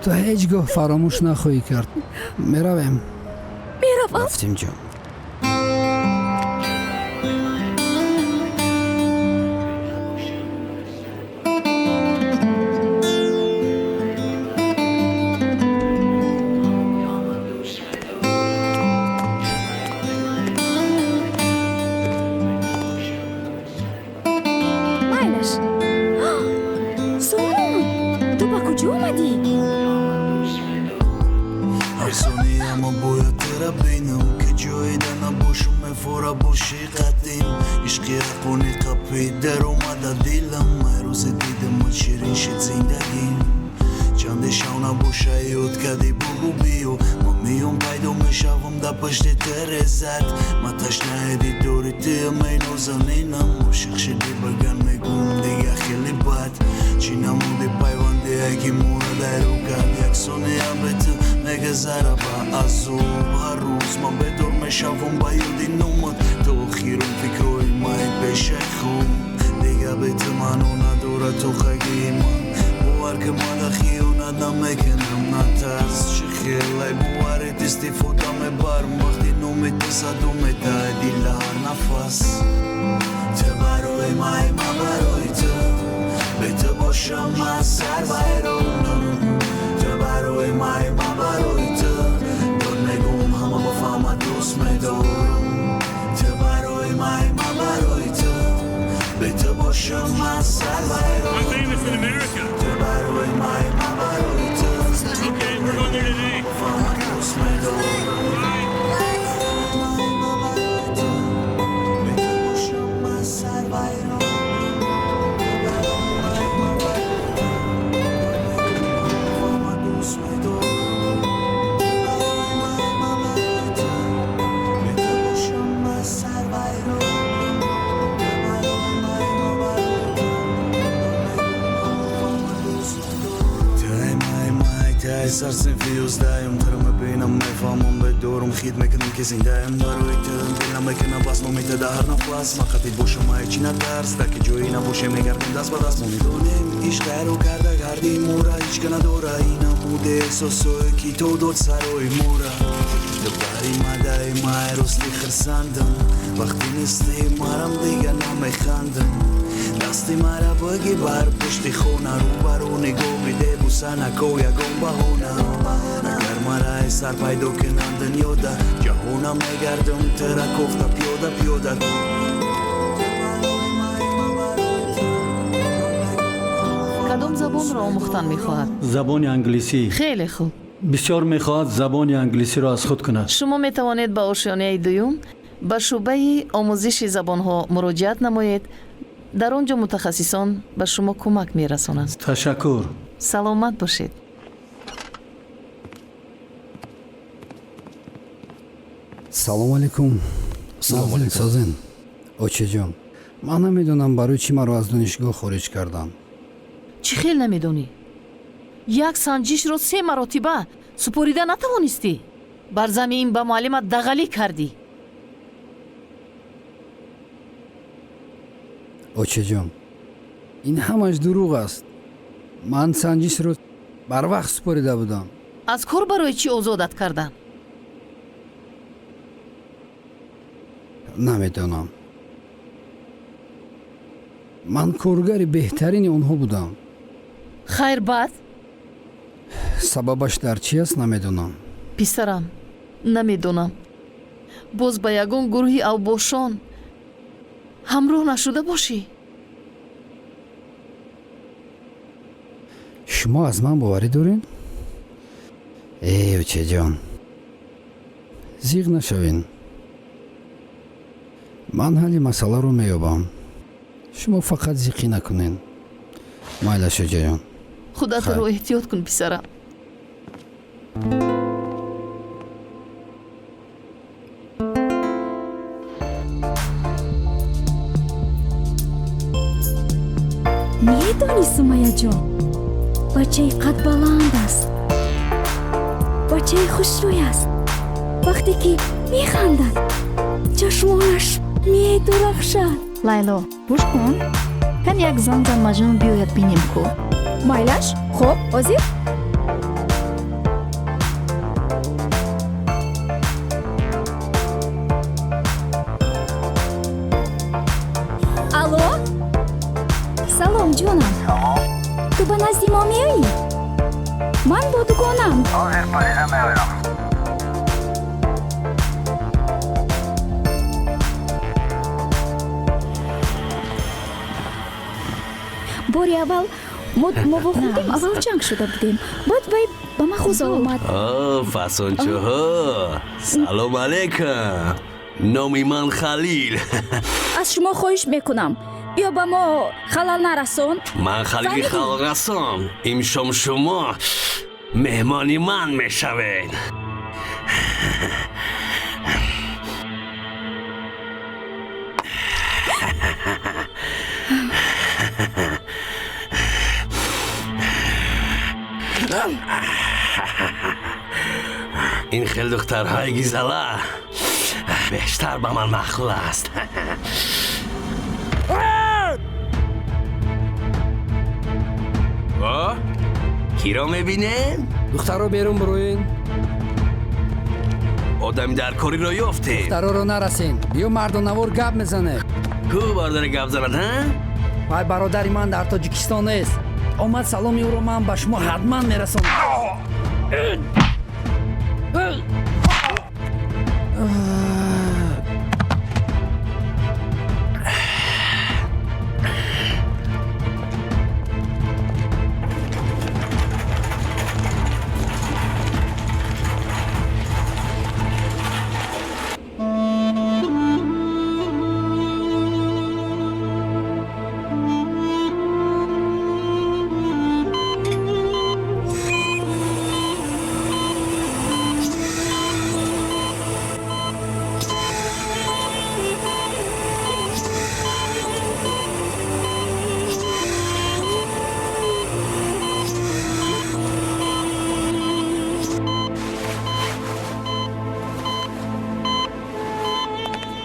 ту ҳеҷ гоҳ фаромӯш нахоҳӣ кард. Меравем? Меравам. Рафтем, ҷон. Майлаш. омадӣ? Ҳар сония ман бояд тира бинам, ки ҷоида набошум, мефора боши қадим. Ишқи ҳаққони қапи даромада дилам, май рӯзе дидамат, ширин шид зиндагим. Чанде шав набоша, ёд кади, бугу биё, ман меём, пайдо мешавам дар пашти терезат. Ма ташнаи дидори туям, эй нозанинам. Ошиқ шиди баган, мегӯм, дига хеле бад. Чӣ намуди пайвандие, ки мора дайру кард? Як сония бе ту мегазара ба азоб. Ҳар рӯз ман бедор мешавам ба ёди номат, то охирон фикрҳои май пешаи хоб. Дига бе ту маъно надорад тоқагии ман. Бовар ки ман хиёнат намекунам, натарс. Чӣ хелай боварит истифода мебарам, вақти номи ту садо метаҳад дила ҳар нафас. Ту барои май, ман барои ту, бе ту бошам ман сарвайронам. Ту барои май, ман барои ту, дод мегӯм, ҳама бифаҳмад, дӯст медорам. Ту барои май, ман барои ту, бе ту бошам ман сарвайронам. Ту барои май, ман барои ту, бифаҳмад, дӯст медорам. Бе ту бошам ман сарвайронам. Сарсинфи ёздаҳум туро мебинам, мефаҳмам, бедорум, хид мекунам, ки зиндаем барои ту. Дилам мекунам бас номи ту дар ҳар нафас. Ман қатъи бошам, ай чӣ натарс, дар ки ҷое набошем, мегардем даст ба даст. Мо медонем, ишқ ғайру карда гарди мора, ҳеч ка надора ин намуди эҳсосое, ки то дод сарои мора. Ту бари мадаи май рости хирсандам, вақти нисти марам дига намехандам. Дасти мара бигӣ бар пушти хона, рӯбарӯ нигоҳ биде, буса нако ягон баҳона. Агар мара ай сар пайдо кунанд дунёда, ҷаҳонам мегардам тира кофта пиёда пиёда. Кадом забонро омӯхтан мехоҳад? Забони англисӣ. Хеле хуб. Бисёр мехоҳад забони англисиро аз худ кунад. Шумо метавонед ба ошёнаи дуюм, ба шӯъбаи омӯзиши забонҳо муроҷиат намоед. Дар он ҷо мутахассисон ба шумо кӯмак мерасонанд. Ташаккур. Саломат бошед. Салом алейкум. Салом алейкум. Созен, очаҷон, ман намедонам, барои чӣ маро аз донишгоҳ хориҷ карданд. Чӣ хел намедонӣ? Як санҷишро се маротиба супорида натавонистӣ? Бар зами ин ба муаллимат дағалӣ кардӣ. Очаҷон, ин ҳамаш дурӯғ аст. Ман санҷишро барвақт супорида будам. Аз кор барои чӣ озодат карданд? Намедонам. Ман коргари беҳтарини онҳо будам. Хайр, баъд? Сабабаш дар чӣ аст, намедонам. Писарам, намедонам. Боз ба ягон гурӯҳи авбошон ҳамроҳ нашуда бошӣ? Шумо аз ман боварӣ доред? Эй, очаҷон, зиғ нашавен. Ман ҳалли масъаларо меёбам. Шумо фақат зиқӣ накунед. Майлаш, очаҷон. Худатро эҳтиёт кун, писарам. Медонӣ, Сумаяҷон, бачаи қадбаланд аст, бачаи хушрӯй аст. Вақте ки механдад, чашмонаш медурахшад. Лайло, гӯш кун, кан як зан зан Маҷнун биёяд, бинем ку. Майлаш, хоб, ҳозир. Алло, салом, ҷонам. Ту ба назди мо меоӣ? Ман бо дугонам. Ҳозир парида меоям. Бори аввал Мо вохӯрдем, аввал ҷанг шуда будем, баъд вай ба мағоза омад. О, фасончоҳо, салом алейкум. Номи ман Халил. Аз шумо хоҳиш мекунам, биё ба мо халал нарасон. Ман Халили халалрасон. Имшом шумо меҳмони ман мешавед. Ин хел духтарҳои гизала бештар ба ман маъқул аст. Киро мебинем? Духтаро берун бироен. Одами даркориро ёфтем. Духтароро нарасен, биё мардонавор гап мезанем. Ку бардори гап занад, ҳа? Вай бародари ман дар Тоҷикистон нест. Омад, саломи ӯро ман ба шумо ҳатман мерасонам.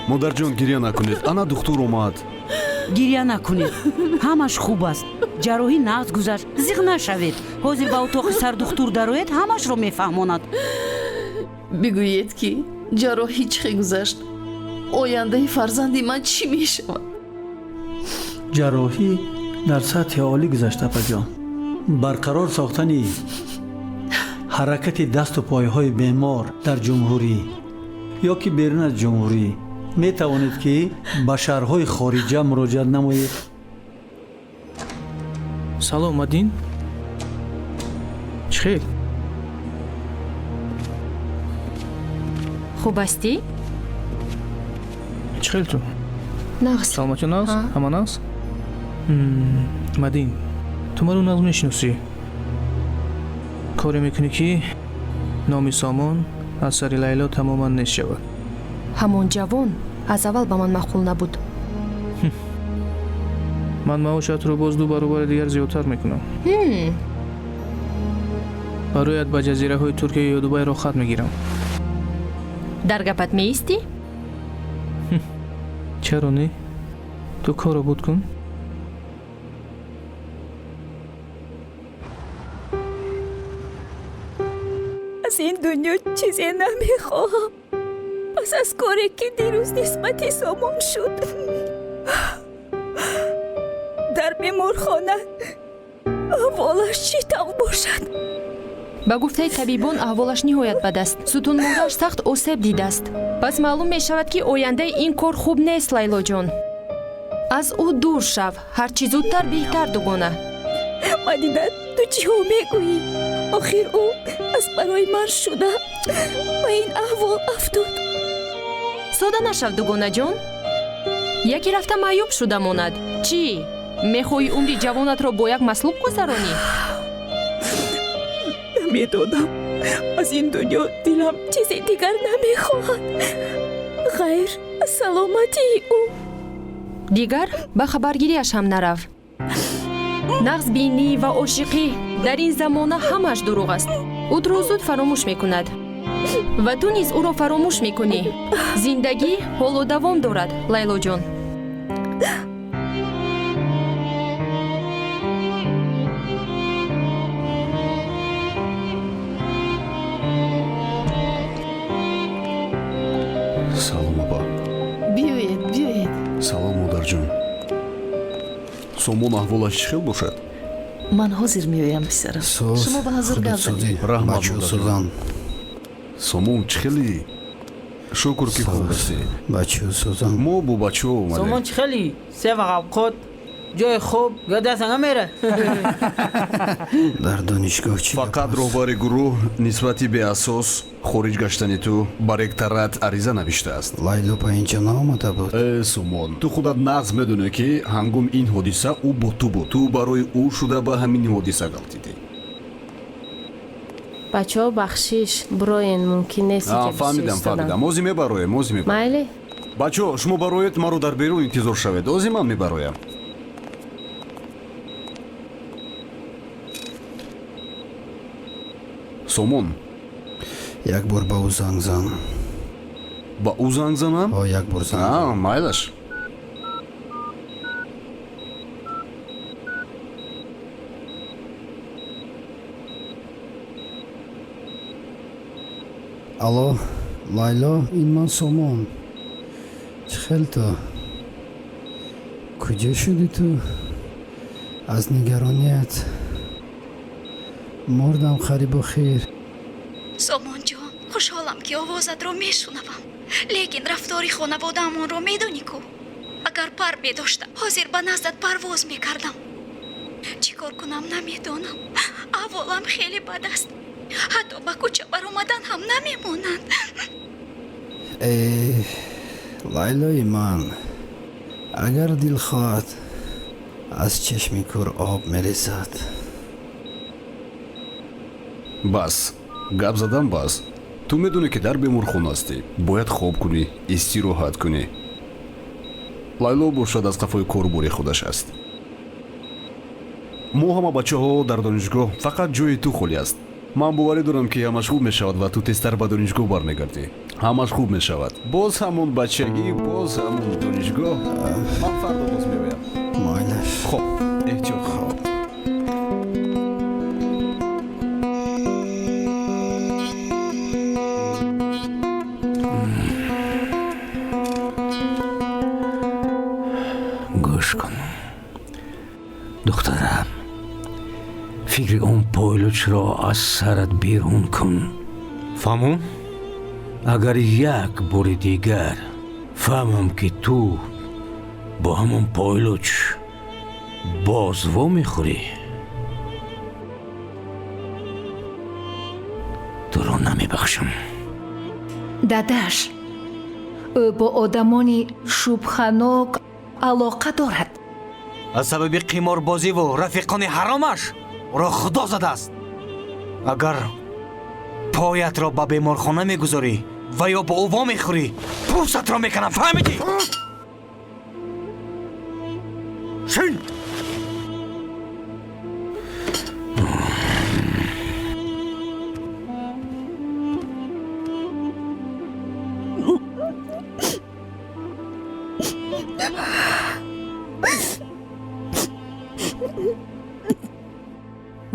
Модарҷон, гирья накунед, ана духтур омад. Гирья накунед, ҳамаш хуб аст. Ҷарроҳӣ нағз гузашт, зиқ нашавед. Ҳозир ба утоқи сардухтур дароед, ҳамашро мефаҳмонад. Бигӯед, ки ҷарроҳӣ чӣ хел гузашт? Ояндаи фарзанди ман чӣ мешавад? Ҷарроҳӣ дар сатҳи олӣ гузашт, апаҷон. Барқарор сохтани ҳаракати дасту пойҳои бемор дар ҷумҳурӣ ё ки берун аз ҷумҳурӣ метавонед, ки ба шаҳрҳои хориҷа муроҷиат намоед. Салом, Мадин. Чӣ хел? Хуб ҳастӣ? Чӣ хел ту? Нағз. Саломатӣ нағз? Ҳама нағз? Мадин, ту маро нағз мешиносӣ. Коре мекунӣ, ки номи Сомон аз сари Лайло тамоман нест шавад. Ҳамон ҷавон аз аввал ба ман маъқул набуд. Ман маошатро боз 2 баробари дигар зиёдтар мекунам. Барояд ба ҷазираҳои Туркия ё Дубайро хат мегирам. Дар гапат меистӣ? Чаро не? Ту корро буд кун. Аз ин дунё чизе намехоҳам. Пас аз коре, ки дирӯз нисбати Сомон шуд, дар беморхона аҳволаш чӣ тавр бошад? Ба гуфтаи табибон, аҳволаш ниҳоят бад аст. Сутунмуҳраш сахт осеб дидааст. Пас маълум мешавад, ки ояндаи ин кор хуб нест, Лайлоҷон. Аз ӯ дур шав, ҳарчи зудтар беҳтар, дугона. Мадина, ту чиҳо мегӯӣ? Охир ӯ аз барои ман шуда ба ин аҳвол афтод. Сода нашав, дугонаҷон. Яке рафта маъюб шуда монад. Чӣ? Мехоҳӣ умри ҷавонатро бо як маслуб гузаронӣ? Намедонам. Аз ин дунё дилам чизе дигар намехоҳад, ғайр аз саломатии ӯ. Дигар ба хабаргириаш ҳам нарав. Нағзбинӣ ва ошиқӣ дар ин замона ҳамааш дурӯғ аст. Ӯ туро зуд фаромӯш мекунад ва ту низ ӯро фаромӯш мекунӣ. Зиндагӣ ҳоло давом дорад, Лайлоҷон. Салом, апа. Биёед, биёед. Салом, модарҷон. Сомон аҳволаш чӣ хел бошад? Ман ҳозир меоям, писарам. Шумо ба ҳазур гап занед. Раҳмат, модарҷон. Сомон, чӣ хелӣ? Шукр, ки хуб ҳастӣ. Бачаҳо созам. Мо бо бачаҳо омадем. Сомон, чӣ хелӣ? Се вақт авқот. Ҷои хуб ёдаса намера. Дар донишгоҳ чӣ? Фақат роҳбари гурӯҳ нисбати беасос хориҷ гаштани ту ба ректорат ариза навиштааст. Лайло ба инҷо наомада буд. Э, Сомон, ту худат нағз медонӣ, ки ҳангоми ин ҳодиса ӯ бо ту буд. Ту барои ӯ шуда ба ҳамин ҳодиса ғалтидӣ. Бачаҳо, бахшиш, бироен, мумкин нест. Фаҳмидам, фаҳмидам, ози мебароем, ози мебароем. Майли. Бачаҳо, шумо бароед, маро дар берун интизор шавед, ози ман мебароям. Сомон, як бор ба ӯ занг зан. Ба ӯ занг занам? О, як бор занг. Майлаш. Алло, Лайло, ин ман Сомон. Чӣ хел ту? Куҷо шудӣ ту? Аз нигароният мурдам қарибу хир. Сомонҷон, хушҳолам, ки овозатро мешунавам, лекин рафтори хонаводаамонро медонӣ ку. Агар пар медоштам, ҳозир ба наздат парвоз мекардам. Чӣ кор кунам, намедонам. Аҳволам хеле бад аст, ҳатто ба кӯча баромадан ҳам намемонанд. Э, Лайлои ман, агар дил хоҳад, аз чашми кӯр об мерезад. Бас, гап задан бас. Ту медонӣ, ки дар беморхона ҳастӣ, бояд хоб кунӣ, истироҳат кунӣ. Лайло бошад, аз қафои корбори худаш аст. Мо ҳама бачаҳо дар донишгоҳ, фақат ҷои ту холӣ аст. Ман боварӣ дорам, ки ҳамаш хуб мешавад ва ту тезтар ба донишгоҳ бармегардӣ. Ҳамаш хуб мешавад. Боз ҳамон бачагӣ, боз ҳамон донишгоҳ. Ман фардо боз меоям. Майлаш. Хоб, эҳтиёт. Хоб. Гӯш кун, духтарам, фикри он пойлучро аз сарат берун кун. Фаҳмон? Агар як бори дигар фаҳмам, ки ту бо ҳамон пойлуч боз вомехӯрӣ, туро намебахшам. Дадаш, ӯ бо одамони шубҳанок алоқа дорад. Аз сабаби қиморбозиву рафиқони ҳаромаш ӯро Худо задааст. Агар поятро ба беморхона мегузорӣ ва ё бо ӯ вомехӯрӣ, пӯстатро меканам, фаҳмидӣ? Шин!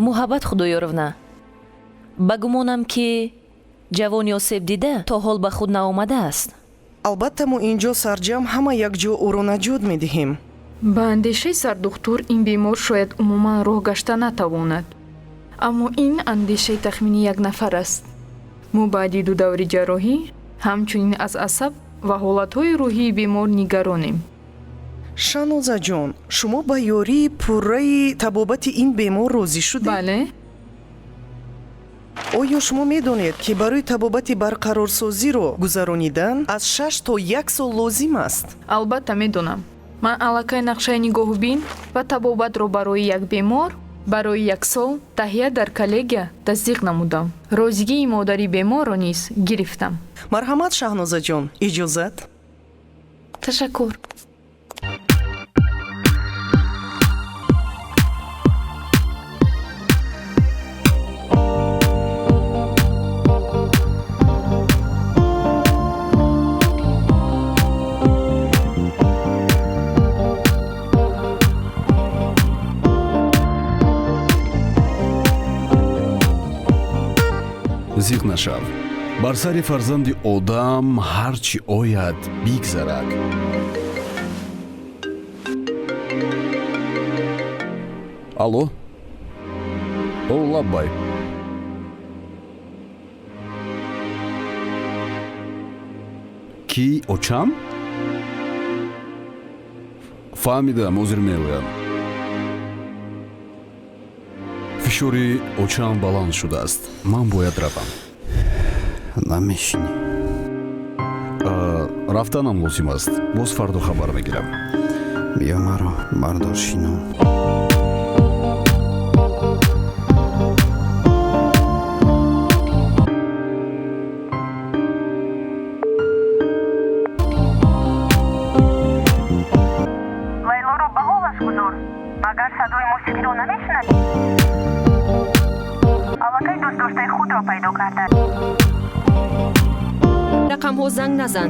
Муҳаббат Худоёровна, ба гумонам, ки ҷавони осебдида то ҳол ба худ наомадааст. Албатта, мо инҷо сарҷамъ ҳама якҷо ӯро наҷот медиҳем. Ба андешаи сардухтур, ин бемор шояд умуман роҳ гашта натавонад, аммо ин андешаи тахмини як нафар аст. Мо баъди ду даври ҷарроҳӣ ҳамчунин аз асаб ва ҳолатҳои рӯҳии бемор нигаронем. Шанозаҷон, шумо ба ёрии пурраи табобати ин бемор розӣ шудед? Бале. Оё шумо медонед, ки барои табобати барқарорсозиро гузаронидан аз 6 то 1 сол лозим аст? Албатта медонам. Ман аллакай нақшаи нигоҳубин ва табобатро барои як бемор барои як сол таҳия дар коллегия тасдиқ намудам. Розигии модари беморро низ гирифтам. Марҳамат, Шаҳнозаҷон, иҷозат. Ташаккур. Зиқ нашав. Бар сари фарзанди одам ҳар чӣ ояд, бигзарад. Алло, о, лаббай. Кӣ, очам? Фаҳмидам, ҳозир меоям. Фишори очаам баланд шудааст. Ман бояд равам. Намешинӣ? Рафтанам лозим аст. Боз фардо хабар мегирам. Биё маро бардор, шино. Лайлоро ба ҳолаш гузор. Магар садои мусиқиро намешунавӣ? Аллакай дӯстдоштаи худро пайдо кардааст. Рақамҳо занг назан.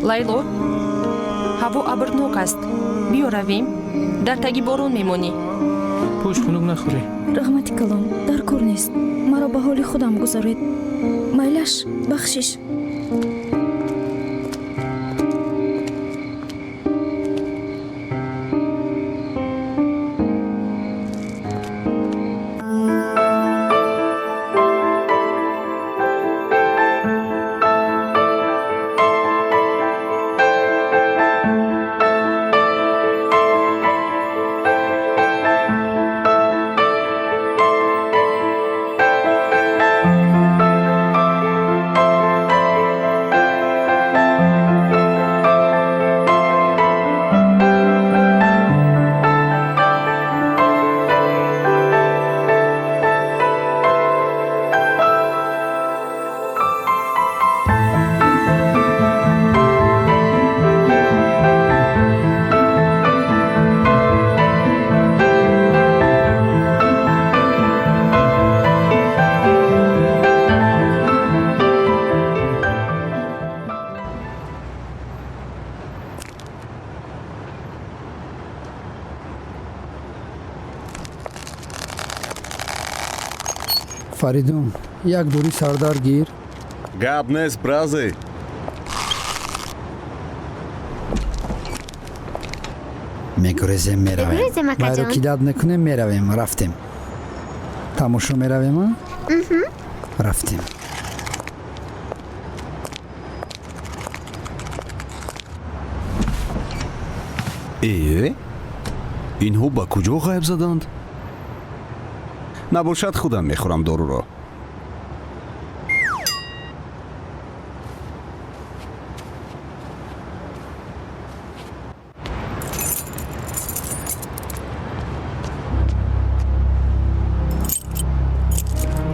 Лайло, ҳаво абрнок аст. Биё равем. Дар таги борон мемонӣ. Пӯш, хунук нахӯрӣ. Раҳмати калон, дар кор нест. Маро ба ҳоли худам гузоред. Майлаш, бахшиш. Фаридун, як дури сардар гир. Гап нест, брази. Мегурезем, меравем. Мегурезем, акаҷон. Майро кидат мекунем, меравем. Рафтем. Тамошо меравем, а? Рафтем. Э, инҳо ба куҷо ғайб заданд? Набошад, худам мехӯрам доруро.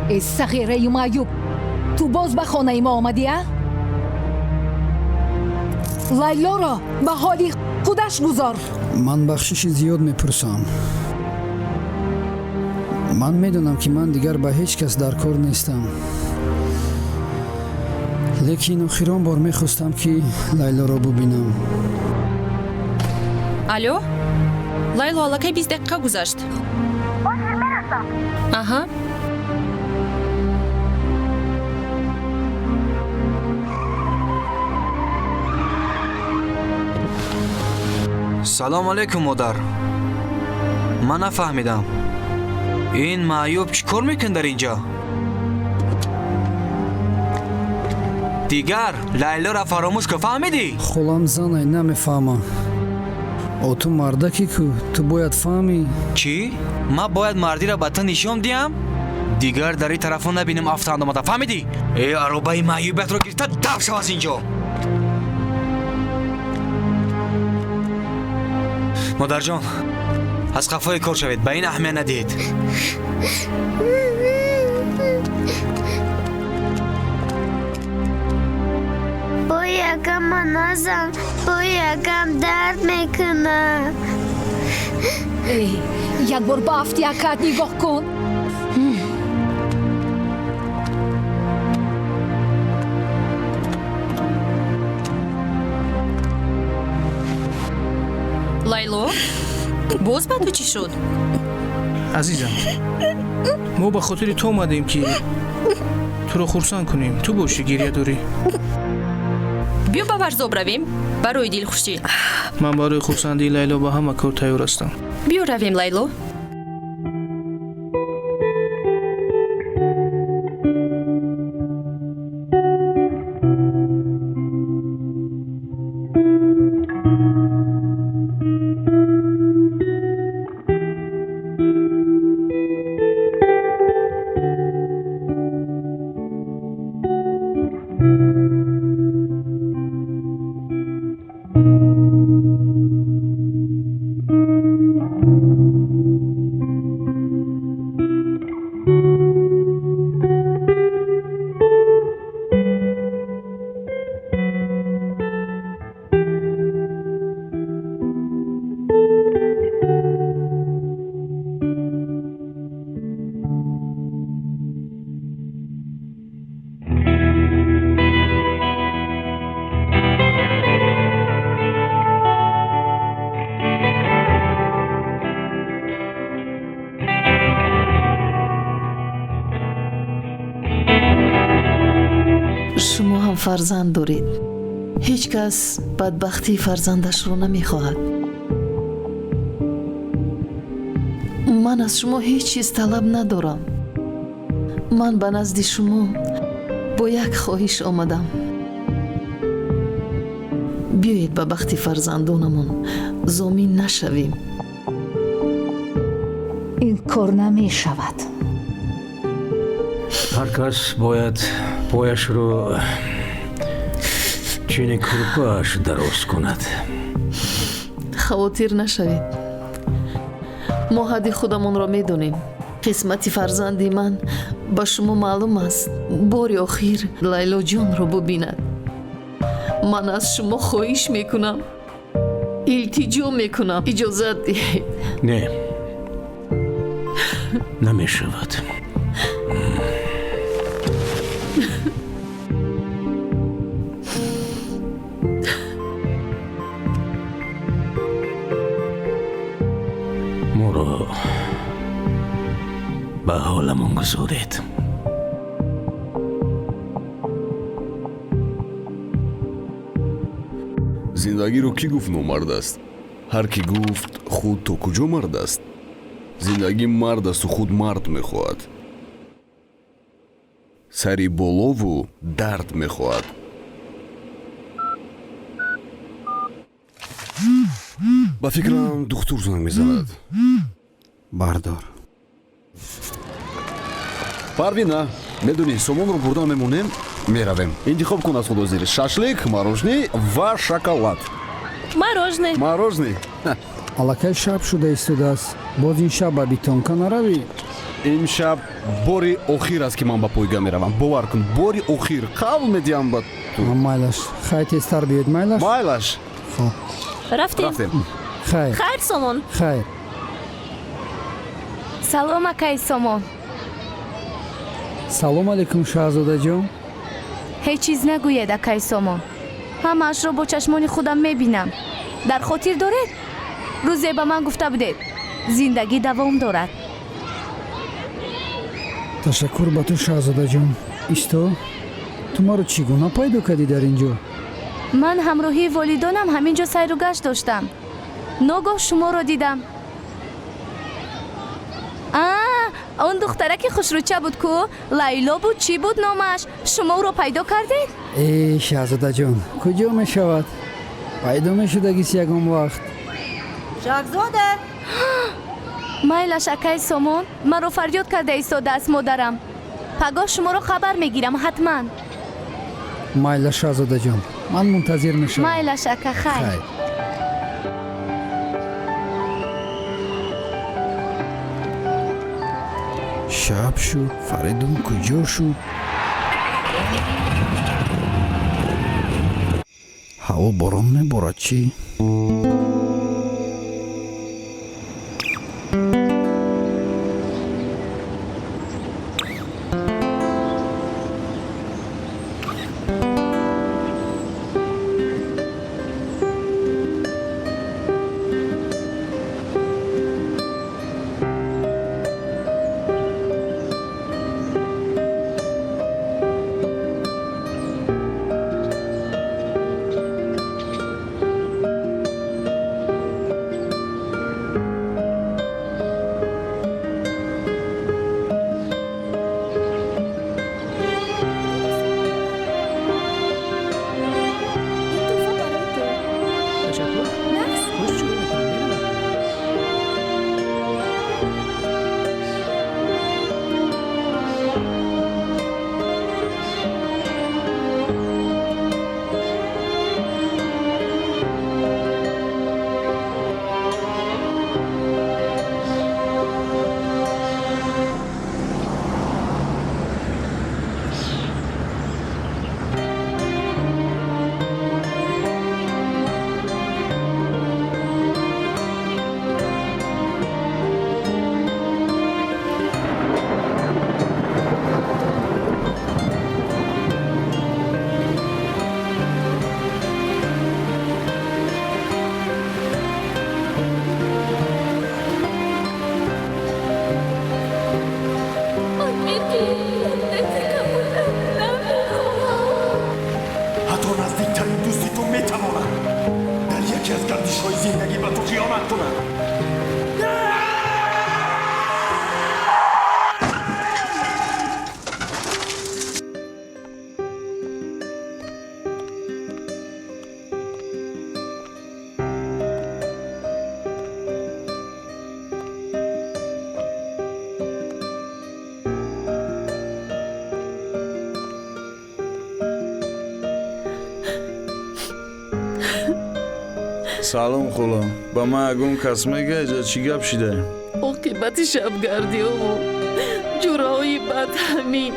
Э сағираи маъюб, ту боз ба хонаи мо омадӣ, а? Лайлоро ба ҳоли худаш гузор. Ман бахшиши зиёд мепурсам. Ман медонам, ки ман дигар ба ҳеҷ кас дар кор нестам, лекин охирон бор мехостам, ки Лайлоро бубинам. Алло, Лайло, аллакай 20 дақиқа гузашт. Ҳозир мерасам. Аҳа. Салом алейкум, модар. Ман нафаҳмидам, ин маъюб чӣ кор мекунад дар ин ҷо? Дигар Лайлоро фаромӯш кун, фаҳмидӣ? Холам занай намефаҳмам. О, ту мардаке ку, ту бояд фаҳмӣ. Чӣ? Ман бояд мардиро ба ту нишон диҳам? Дигар дар ин тарафо набинам афтанд омада, фаҳмидӣ? Э, аробаи маъюбиятро гирифта дав шав аз ин ҷо. Модарҷон, аз қафои кор шавед, ба ин аҳамият надиҳед. Бой акам, ман назан, бой акам дард мекунад. Эй, як бор ба афти акат нигоҳ кун. Лайло, боз ба ту чӣ шуд? Азизам, мо ба хотири ту омадем, ки туро хурсанд кунем. Ту бошӣ, гирья дорӣ. Биё ба варзоб равем. Барои дилхушӣ. Ман барои хурсандии Лайло ба ҳама кор тайёр ҳастам. Биё равем, Лайло. Шумо ҳам фарзанд доред. Ҳеҷ кас бадбахтии фарзандашро намехоҳад. Ман аз шумо ҳеҷ чиз талаб надорам. Ман ба назди шумо бо як хоҳиш омадам. Биёед ба бахти фарзандонамон зомин нашавем. Ин кор намешавад. Ҳар кас бояд пояшро чини кӯрпааш дароз кунад. Хавотир нашавед. Мо ҳадди худамонро медонем. Қисмати фарзанди ман ба шумо маълум аст. Бори охир Лайлоҷонро бубинад. Ман аз шумо хоҳиш мекунам, илтиҷо мекунам, иҷозат диҳед. Не, намешавад. Моро ба ҳоламон гузоред. Зиндагиро кӣ гуфт номард аст? Ҳар кӣ гуфт худ то куҷо мард аст? Зиндагӣ мард асту худ мард мехоҳад. Сари болову дард мехоҳад. Ба фикрам духтур занг мезанад. Бардор. Парвина, медонӣ, сомонро бурдан мемонем, меравем. Интихоб кун аз худ ҳозир: шашлик, мороженое ва шоколад. Мороженое. Мороженое. Аллакай шаб шуда истодааст. Боз ин шаб ба битонка наравӣ? Имшаб бори охир аст, ки ман ба пойга меравам. Бовар кун, бори охир. Қавл медиҳам ба ту. Майлаш. Хай, тезтар биёед, майлаш? Майлаш. Хоб. Рафтем. Рафтем. Хайр. Хайр, Сомон. Хайр. Салом, акаи Сомон. Салом алейкум, шаҳзодаҷон. Ҳеҷ чиз нагӯед, акаи Сомон. Ҳамаашро бо чашмони худам мебинам. Дар хотир доред? Рӯзе ба ман гуфта будед, зиндагӣ давом дорад. Ташаккур ба ту, шаҳзодаҷон. Исто, ту маро чӣ гуна пайдо кардӣ дар ин ҷо? Ман ҳамроҳии волидонам ҳамин ҷо сайру гашт доштам. Ногоҳ шуморо дидам. А, он духтараки хушрӯча буд ку? Лайло буд, чӣ буд номаш? Шумо ӯро пайдо кардед? Э, шаҳзодаҷон, куҷо мешавад? Пайдо мешудагист ягон вақт. Шаҳзода! Майлаш, акаи Сомон, маро фарёд карда истодааст модарам. Пагоҳ шуморо хабар мегирам ҳатман. Майлаш, шаҳзодаҷон, ман мунтазир мешавам. Майлаш, ака, хайр. Шаб шуд, Фаридун куҷо шуд? Ҳаво борон меборад чӣ? хиёнат кунад. Салом хола, ба ман ягон кас мега иҷа чӣ гап шида? Оқибати шабгардиҳову ҷураҳои бад ҳамин.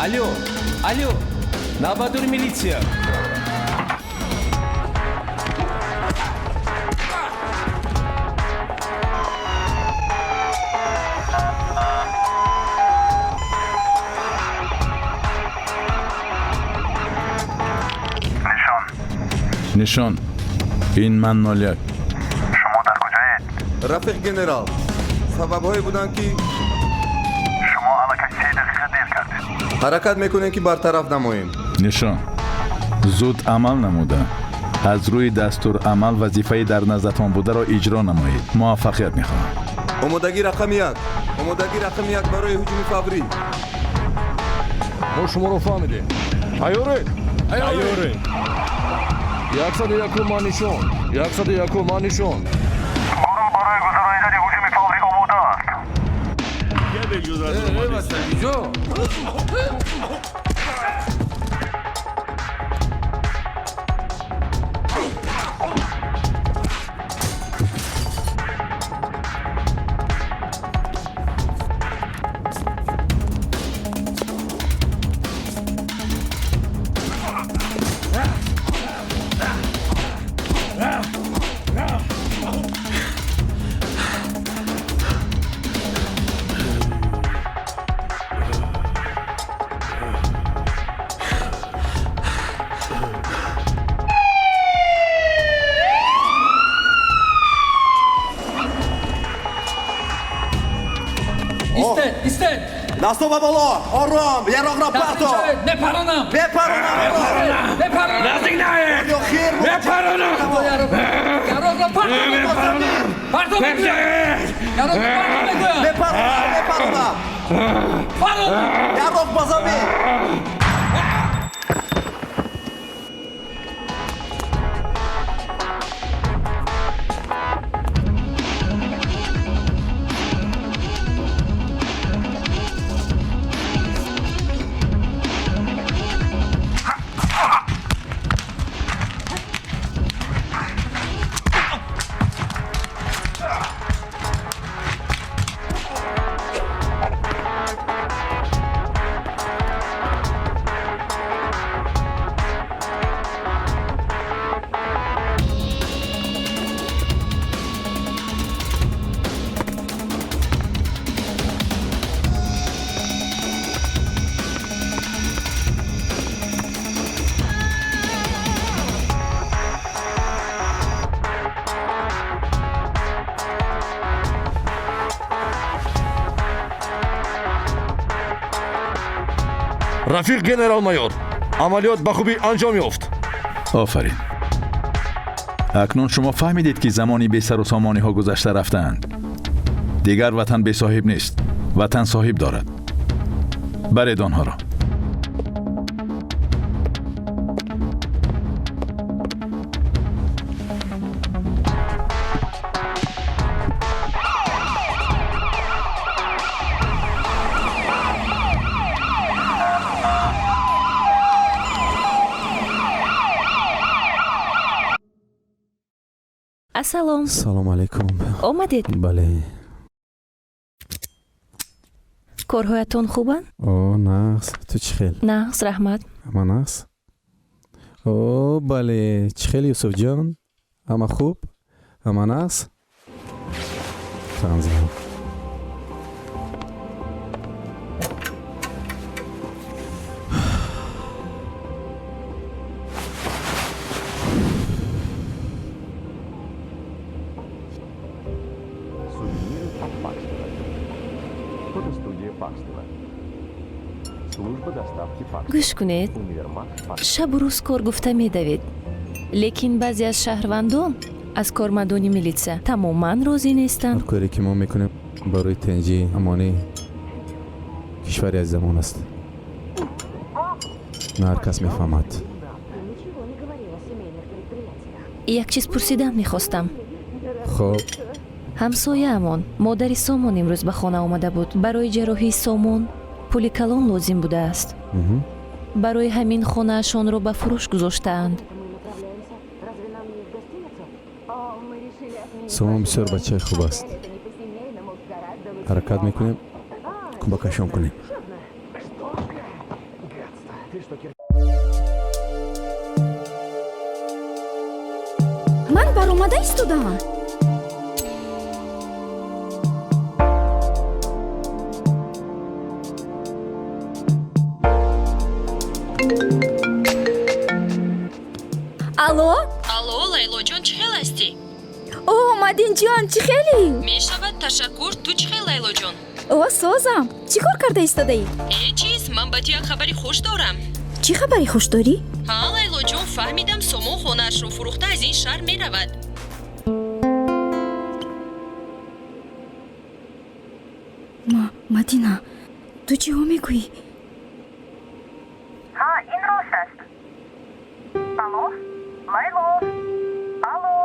Алло, алло, навбатдори милитсия. Нишон, ин ман 01. Шумо дар куҷоед? Рафиқ генерал, сабабҳое буданд ки шумо аллакай 3 дақиқа дер кардед. Ҳаракат мекунем ки бартараф намоем. Нишон, зуд амал намуда, аз рӯи дастурамал вазифаи дар наздатон бударо иҷро намоед. Муваффақият мехоҳам. Омодагӣ рақами 1. Омодагӣ рақами 1 барои ҳуҷуми фаврӣ. Мо шуморо фаҳмидем. Тайёред? Тайёрем. 101 ман нишон. 101 ман нишон. Гурӯҳ барои гузаронидани ҳуҷуми фаврӣ омода аст. Дасто ба боло, ором, яроқро парто. Мепаронам. Мепаронам. Мепаронам. Наздик наед. Мепаронам. Яроқро парто. Парто. Яроқро парто мегӯям. Мепаронам, мепаронам. Парон. Яроқ ба замин. Рафиқ генерал-майор, амалиёт ба хубӣ анҷом ёфт. Офарин. Акнун шумо фаҳмидед, ки замони бесару сомониҳо гузашта рафтаанд. Дигар ватан бесоҳиб нест, ватан соҳиб дорад. Баред онҳоро. Ассалом. Салому алайкум. Омадед? Бале. Корҳоятон хубанд? О, нағз. Ту чӣ хел? Нағз, раҳмат. Ҳама нағз? О, бале. Чӣ хел, Юсуфҷон? Ҳама хуб? Ҳама нағз? Танзим. Гӯш кунед, шабу рӯз кор гуфта медавед, лекин баъзе аз шаҳрвандон аз кормандони милитсия тамоман розӣ нестанд. Ҳар коре ки мо мекунем барои тинҷӣ, амонӣ кишвари азизамон аст. На ҳар кас мефаҳмад. Як чиз пурсидан мехостам. Хоб. Ҳамсояамон модари Сомон имрӯз ба хона омада буд. Барои ҷарроҳии Сомон пули калон лозим будааст. Барои ҳамин хонаашонро ба фурӯш гузоштаанд. Сомон бисёр бачаи хуб аст. Ҳаракат мекунем, кӯмакашон кунем. Ман баромада истодаам. Алло? Алло, Лайлоҷон, чӣ хел ҳастӣ? О, Мадинҷон, чӣ хелӣ? Мешавад, ташаккур. Ту чӣ хел, Лайлоҷон? О, созам. Чӣ кор карда истодаӣ? Э, чиз, ман ба ту як хабари хуш дорам. Чӣ хабари хуш дорӣ? Ҳа, Лайлоҷон, фаҳмидам, Сомон хонаашро фурӯхта аз ин шаҳр меравад. Мадина, ту чиҳо мегӯӣ? Ҳа, ин рост аст. Алло, Лайло, алло.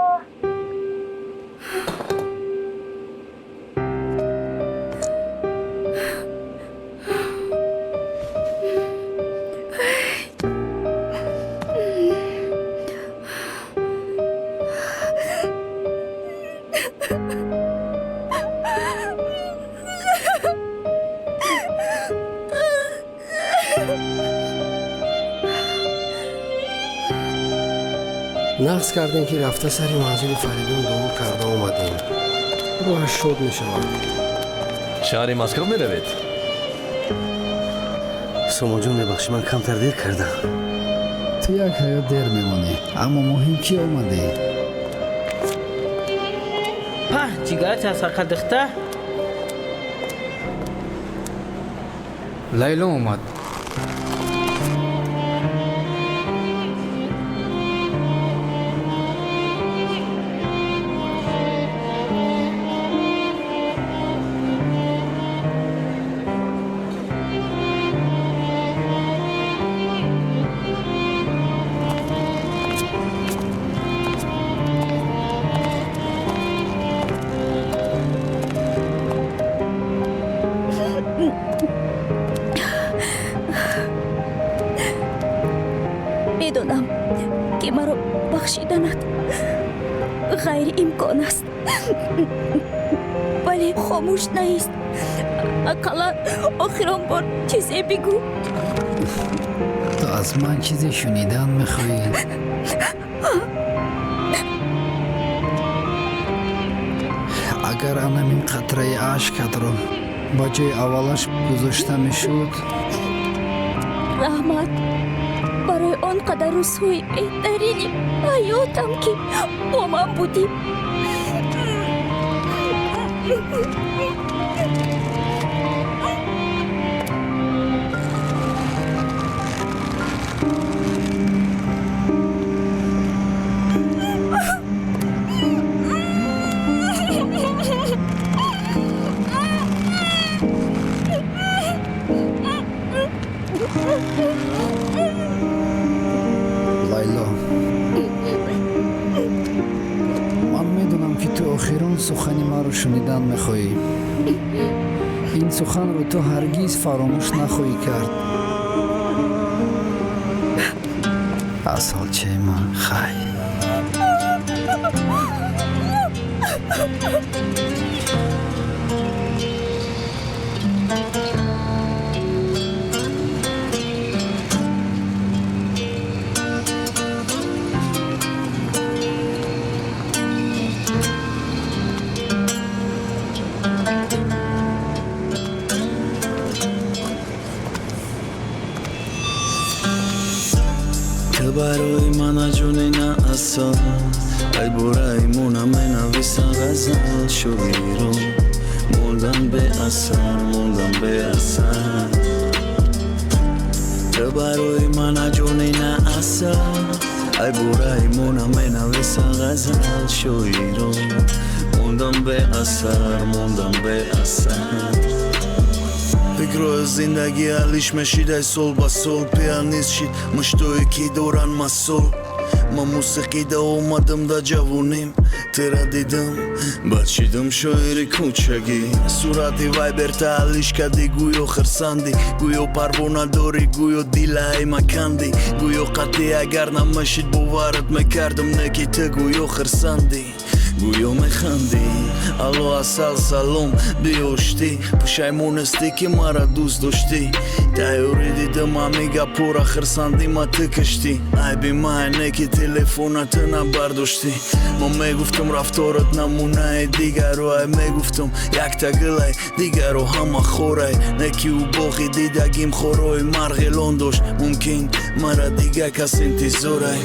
Нағз кардем, ки рафта сари манзили Фаридун дуо карда омадем. Рӯҳаш шод мешавад. Шаҳри Москва меравед? Сомонҷон, мебахшӣ, ман камтар дер кардам. Ту як ҳаёт дер мемонӣ, аммо муҳим ки омадӣ. Паҳ, ҷигарат аз ҳаққа дихта. Лайло омад. Медонам, ки маро бахшиданат ғайриимкон аст, вале хомӯш наист. Ақаллан охирон бор чизе бигӯ. Ту аз ман чизе шунидан мехоҳӣ? Агар анамин қатраи ашкатро ба ҷои аввалаш гузошта мешуд. Раҳмат барои он қадар рӯзҳои беҳтарини ҳаётам, ки бо ман будӣ. Лайло, ман медонам, ки ту охирон сухани маро шунидан мехоҳӣ. Ин суханро ту ҳаргиз фаромӯш нахоҳӣ кард. Асалчаи ман, хай. Ту барои ман аҷоне на асал, ай бораи мо наменависан ғазал. Шоиро мондан беасар, мондан беасар. Ту барои ман аҷоне на асал, ай бораи мо наменависан ғазал. Шоиро мондан беасар, мондан беасар. Фикрҳои зиндагӣ алиш мешид, ай сол ба сол пианист шид муштое ки доранд масол. Ман мусиқида омадам да ҷавоним, тира дидам, баъд шидам шоири кӯчагӣ. Сурати вайберта алиш кардӣ, гӯё хирсандӣ, гӯё парво надорӣ, гӯё дилаи макандӣ, гӯё қатъӣ агар намешид боварат мекардам, не ки ту гӯё хирсандӣ, гӯё механдӣ. Алло, асал, салом, биёштӣ, пушаймонестӣ ки мара дӯст доштӣ. Тайёрӣ дидам ҳами гапора, хирсандӣ ма ту киштӣ. Айби май не ки телефона ту набардоштӣ. Ман мегуфтам рафторат намунаи дигаро, ай мегуфтам якта гилай дигаро ҳама хорай. Не ки ӯ боғи дидагим хорои марғелон дошт, мумкин мара дига кас интизорай.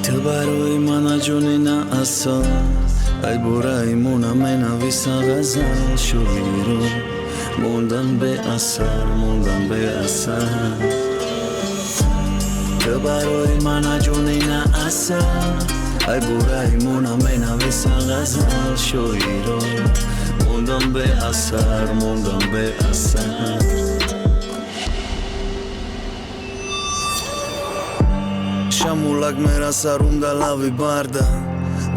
Ту барои ман аҷоне на асал, ай бораи мо наменависан ғазал. Шоиро мондан беасар, мондан беасар. Ту барои ман аҷоне на асал, ай бораи мо наменависан ғазал. Шоиро мондан беасар, мондан беасар. Шамулак мераса рум да лави барда,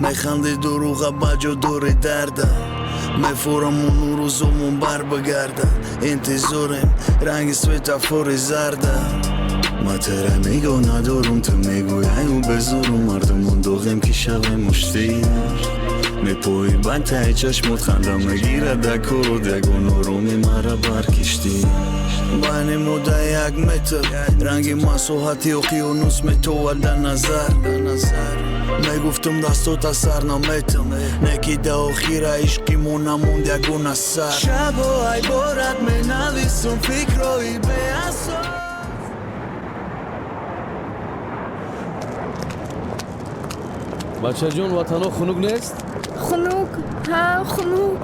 механди дурӯға ба ҷо дори дарда. Мефорамон рӯзомон бар бигарда, интизорем ранги светофори зарда. Ма тера нигоҳ надорум, ту мегӯяю безорум. Мардумон доғем ки шавем муштӣ, мепои банд таи чашмот, ханда мегирад да корот, ягон ороми мара баркиштӣ. Байни мо да як метр ранги масоҳати оқиёнус метовад да назар. Мегуфтам дастота сар наметам, не ки да охира ишқи мо намонд ягон асар. Шабо ай борат менависум фикрҳои беасос. Бачаҷон, ватано хунук нест? Хунук, ҳа, хунук.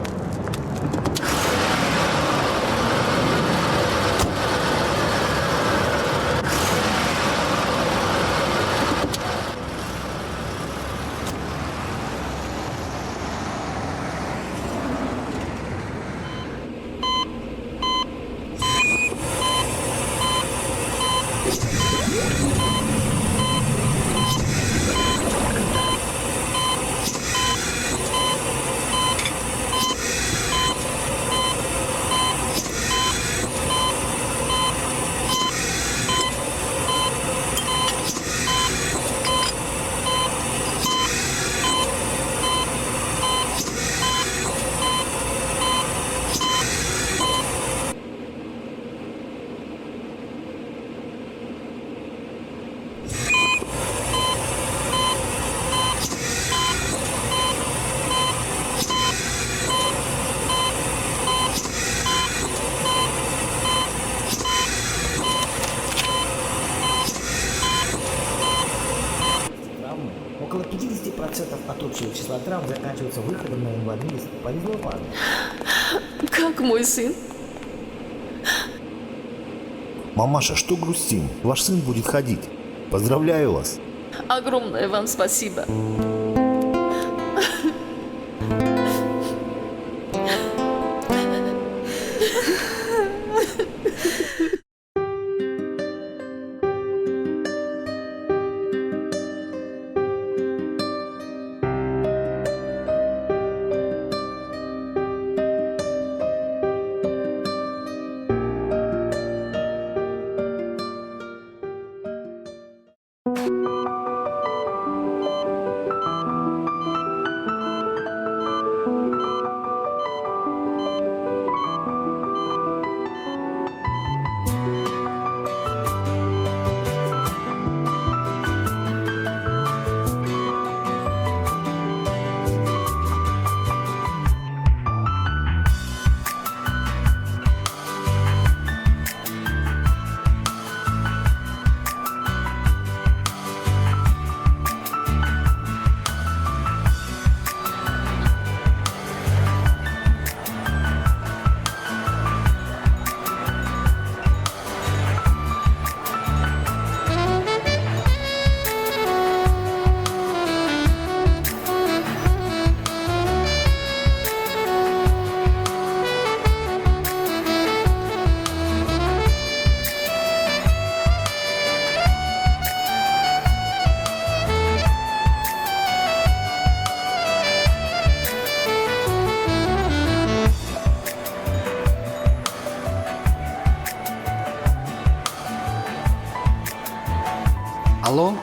Около 50% от общего числа травм заканчиваются выходом на инвалидность. Повезло парню. Как мой сын? Мамаша, что грустим? Ваш сын будет ходить. Поздравляю вас. Огромное вам спасибо. Алло,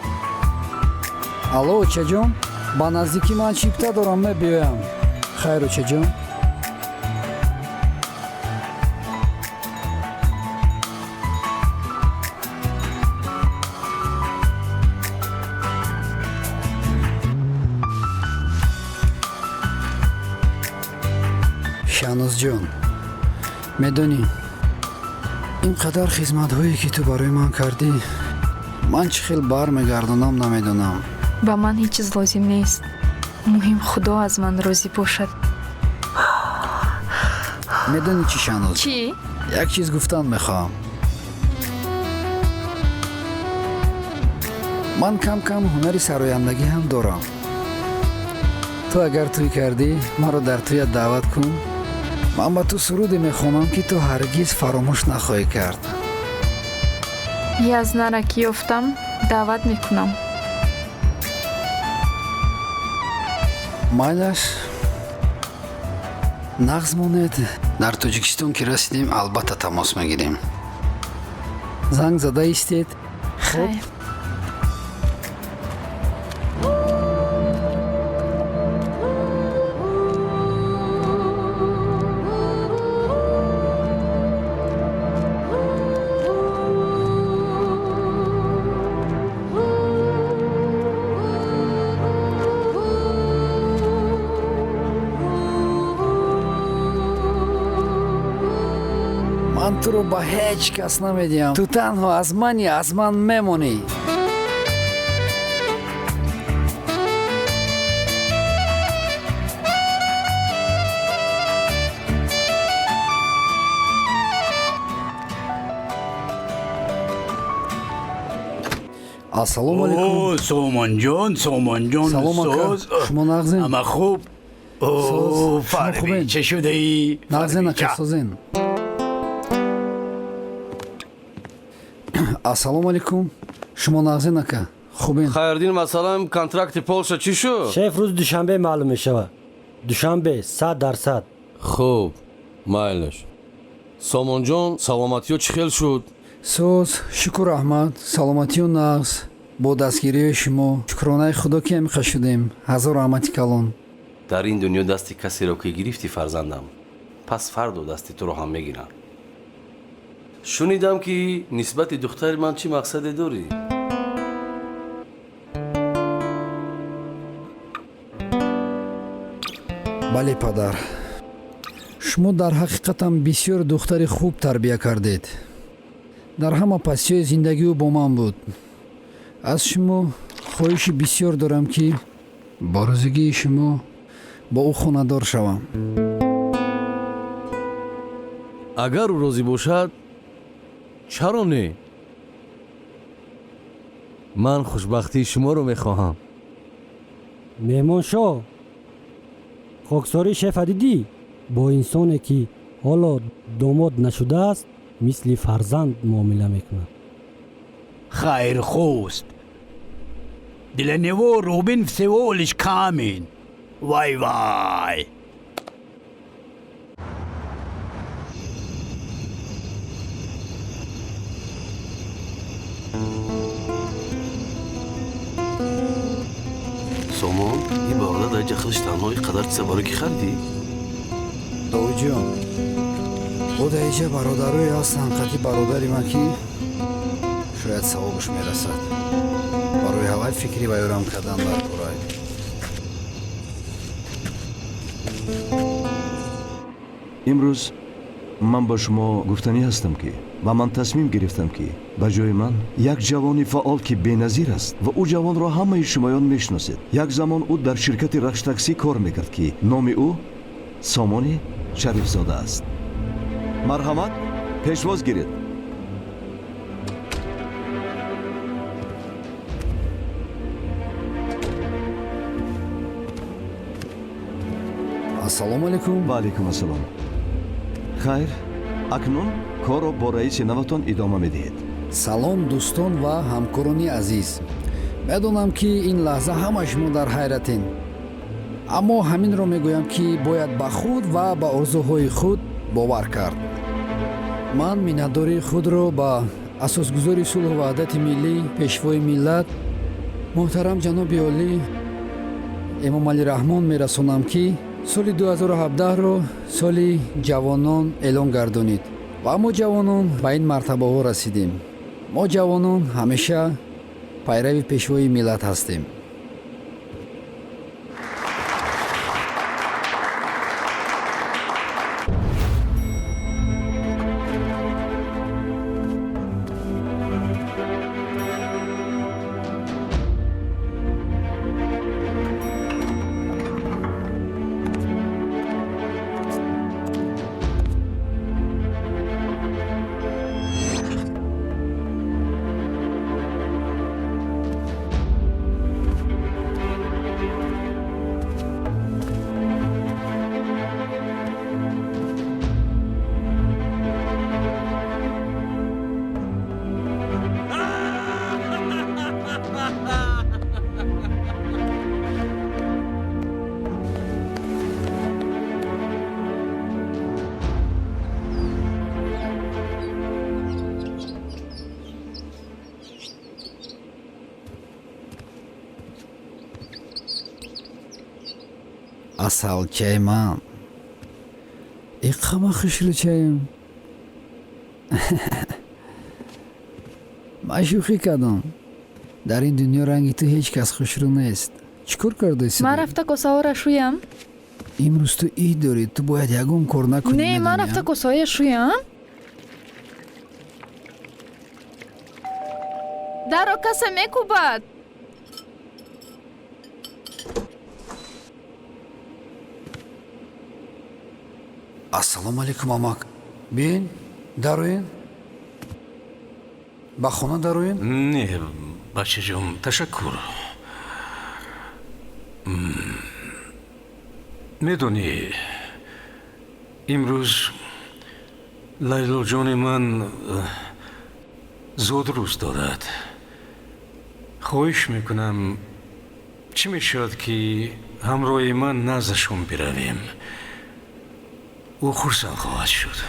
алло, очаҷон, ба наздикӣ ман чипта дорам, мебиёям. Хайр, очаҷон. Шаҳнозҷон, медонӣ, ин қадар хизматҳое, ки ту барои ман кардӣ, ман чӣ хел бармегардонам, намедонам. Ба ман ҳеҷ чиз лозим нест. Муҳим, Худо аз ман розӣ бошад. Медонӣ чӣ, Шаҳноз? Чӣ? Як чиз гуфтан мехоҳам. Ман кам кам ҳунари сарояндагӣ ҳам дорам. Ту агар тӯй кардӣ, маро дар тӯят даъват кун. Ман ба ту суруде мехонам, ки ту ҳаргиз фаромӯш нахоҳӣ кард. Язнара ки ёфтам, даъват мекунам. Майлаш, нағз монед. Дар Тоҷикистон ки расидем, албатта тамос мегирем. Занг зада истед. Хуб. Ман туро ба ҳеҷ кас намедиҳам. Ту танҳо аз мани, аз ман мемонӣ. Ассалому алайкум. О, Сомонҷон, Сомонҷон. Салом, ака. Шумо нағзен? Ама хуб. О, фарби, чӣ шудаӣ? Нағзен, ака, созен. Ассалому алайкум. Шумо нағзен, ака? Хубен? Хайрдин, масалан, контракти Полша чӣ шуд? Шеф, рӯзи душанбе маълум мешавад. Душанбе, 100%. Хуб, майлаш. Сомонҷон, саломатиё чӣ хел шуд? Соз, шукр, раҳмат, саломатиё нағз. Бо дастгириҳои шумо, шукронаи Худо, ки амиқа шудем. Ҳазор раҳмати калон. Дар ин дунё дасти касеро ки гирифтӣ, фарзандам, пас фардо дасти туро ҳам мегиранд. Шунидам, ки нисбати духтари ман чӣ мақсаде дорӣ? Бале, падар, шумо дар ҳақиқатам бисёр духтари хуб тарбия кардед. Дар ҳама пастиҳои зиндагӣ ӯ бо ман буд. Аз шумо хоҳиши бисёр дорам, ки бо розигии шумо бо ӯ хонадор шавам. Агар ӯ розӣ бошад, чаро не? Ман хушбахтии шуморо мехоҳам. Меҳмоншоҳ, хоксории шефа дидӣ? Бо инсоне, ки ҳоло домод нашудааст, мисли фарзанд муомила мекунад. Хайрхост. Для него рубин всего лишь камень. Вай вай. Сомон, ин бародар дар ҷа худаш танҳо ин қадар чиза барои ки харидӣ? Довудҷон, бо дар иҷа бародарое ҳастанд қати бародари ман, ки шояд савобаш мерасад. Барои ҳавай фикри вайёрам кардан дар корай. Имрӯз ман ба шумо гуфтанӣ ҳастам, ки ва ман тасмим гирифтам, ки ба ҷои ман як ҷавони фаъол, ки беназир аст ва ӯ ҷавонро ҳамаи шумоён мешиносед. Як замон ӯ дар ширкати Рахштаксӣ кор мекард, ки номи ӯ Сомони Шарифзода аст. Марҳамат, пешвоз гиред. Ассалому алайкум. Ва алайкум ассалом. Хайр, акнун корро бо раиси наватон идома медиҳед. Салом, дӯстон ва ҳамкорони азиз. Медонам, ки ин лаҳза ҳама шумо дар ҳайратен, аммо ҳаминро мегӯям, ки бояд ба худ ва ба орзуҳои худ бовар кард. Ман миннатдории худро ба асосгузори сулҳу ваҳдати миллӣ, пешвои миллат, муҳтарам ҷаноби олӣ Эмомалӣ Раҳмон мерасонам, ки соли 2017-ро соли ҷавонон эълон гардонид ва мо ҷавонон ба ин мартабаҳо расидем. Мо ҷавонон ҳамеша пайрави пешвои миллат ҳастем. Асалчаи ман, иқама хушрӯчаем. Ман шӯхӣ кардам. Дар ин дунё ранги ту ҳеҷ кас хушрӯ нест. Чӣ кор кардаи? Ман рафта косаҳоро шӯям. Имрӯз ту ид дорӣ, ту бояд ягон кор накунӣ. Не, ман рафта косаҳоя шӯям. Дарро касе мекӯбад. Ассалому алайкум, амак. Биен, дароен, ба хона дароен. Не, бачаҷон, ташаккур. Медонӣ, имрӯз Лайлоҷони ман зодрӯз дорад. Хоҳиш мекунам, чӣ мешавад, ки ҳамроҳи ман наздашон биравем? Ӯ хурсанд хоҳад шуд.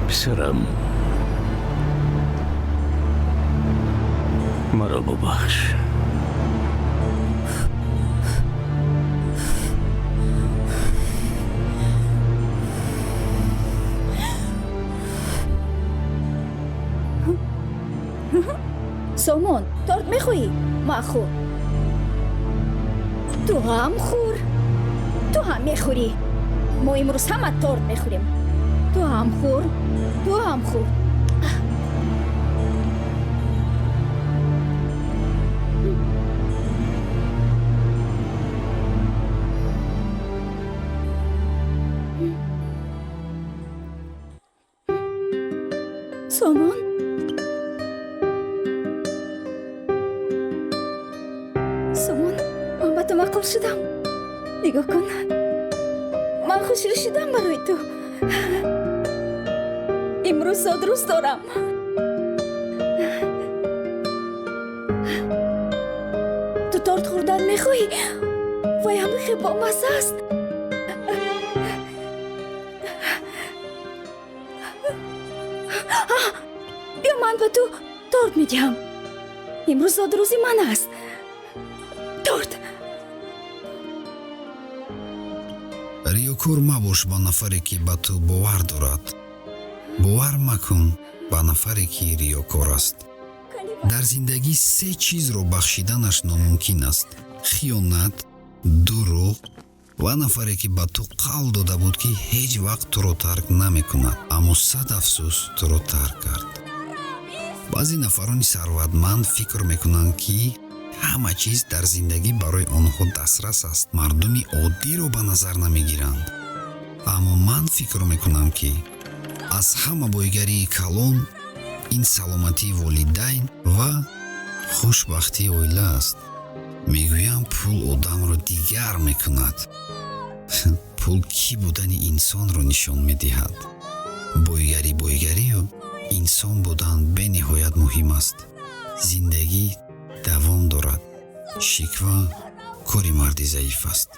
Писарам, маро бубахш. Сомон, торт мехоҳӣ? Махӯр. Ту ҳам хӯр, ту ҳам мехӯрӣ. Мо имрӯз ҳама торт мехӯрем. Ту ҳам хӯр, ту ҳам хӯр. Сомон, Сомон, ман ба ту маъқул шудам. Нигоҳ кун, ман хушрӯ шудам барои ту. Имрӯз зодрӯз дорам. Ту торт хӯрдан мехоҳӣ? Вай ҳама хел бомазза аст. Биё, ман ба ту торт медиҳам. Имрӯз зодрӯзи ман аст. Торт. Риёкор мабош ба нафаре, ки ба ту бовар дорад. Бовар макун ба нафаре, ки риёкор аст. Дар зиндагӣ се чизро бахшиданаш номумкин аст: хиёнат, дурӯғ ва нафаре, ки ба ту қавл дода буд, ки ҳеҷ вақт туро тарк намекунад, аммо сад афсӯс туро тарк кард. Баъзе нафарони сарватманд фикр мекунанд, ки ҳама чиз дар зиндагӣ барои онҳо дастрас аст. Мардуми оддиро ба назар намегиранд. Аммо ман фикр мекунам, ки аз ҳама бойгарии калон ин саломатии волидайн ва хушбахтии оила аст. Мегӯям, пул одамро дигар мекунад. Пул кӣ будани инсонро нишон медиҳад. Бойгарӣ бойгарию инсон будан бениҳоят муҳим аст. Зиндагӣ давом дорад. Шиква кори марди заиф аст.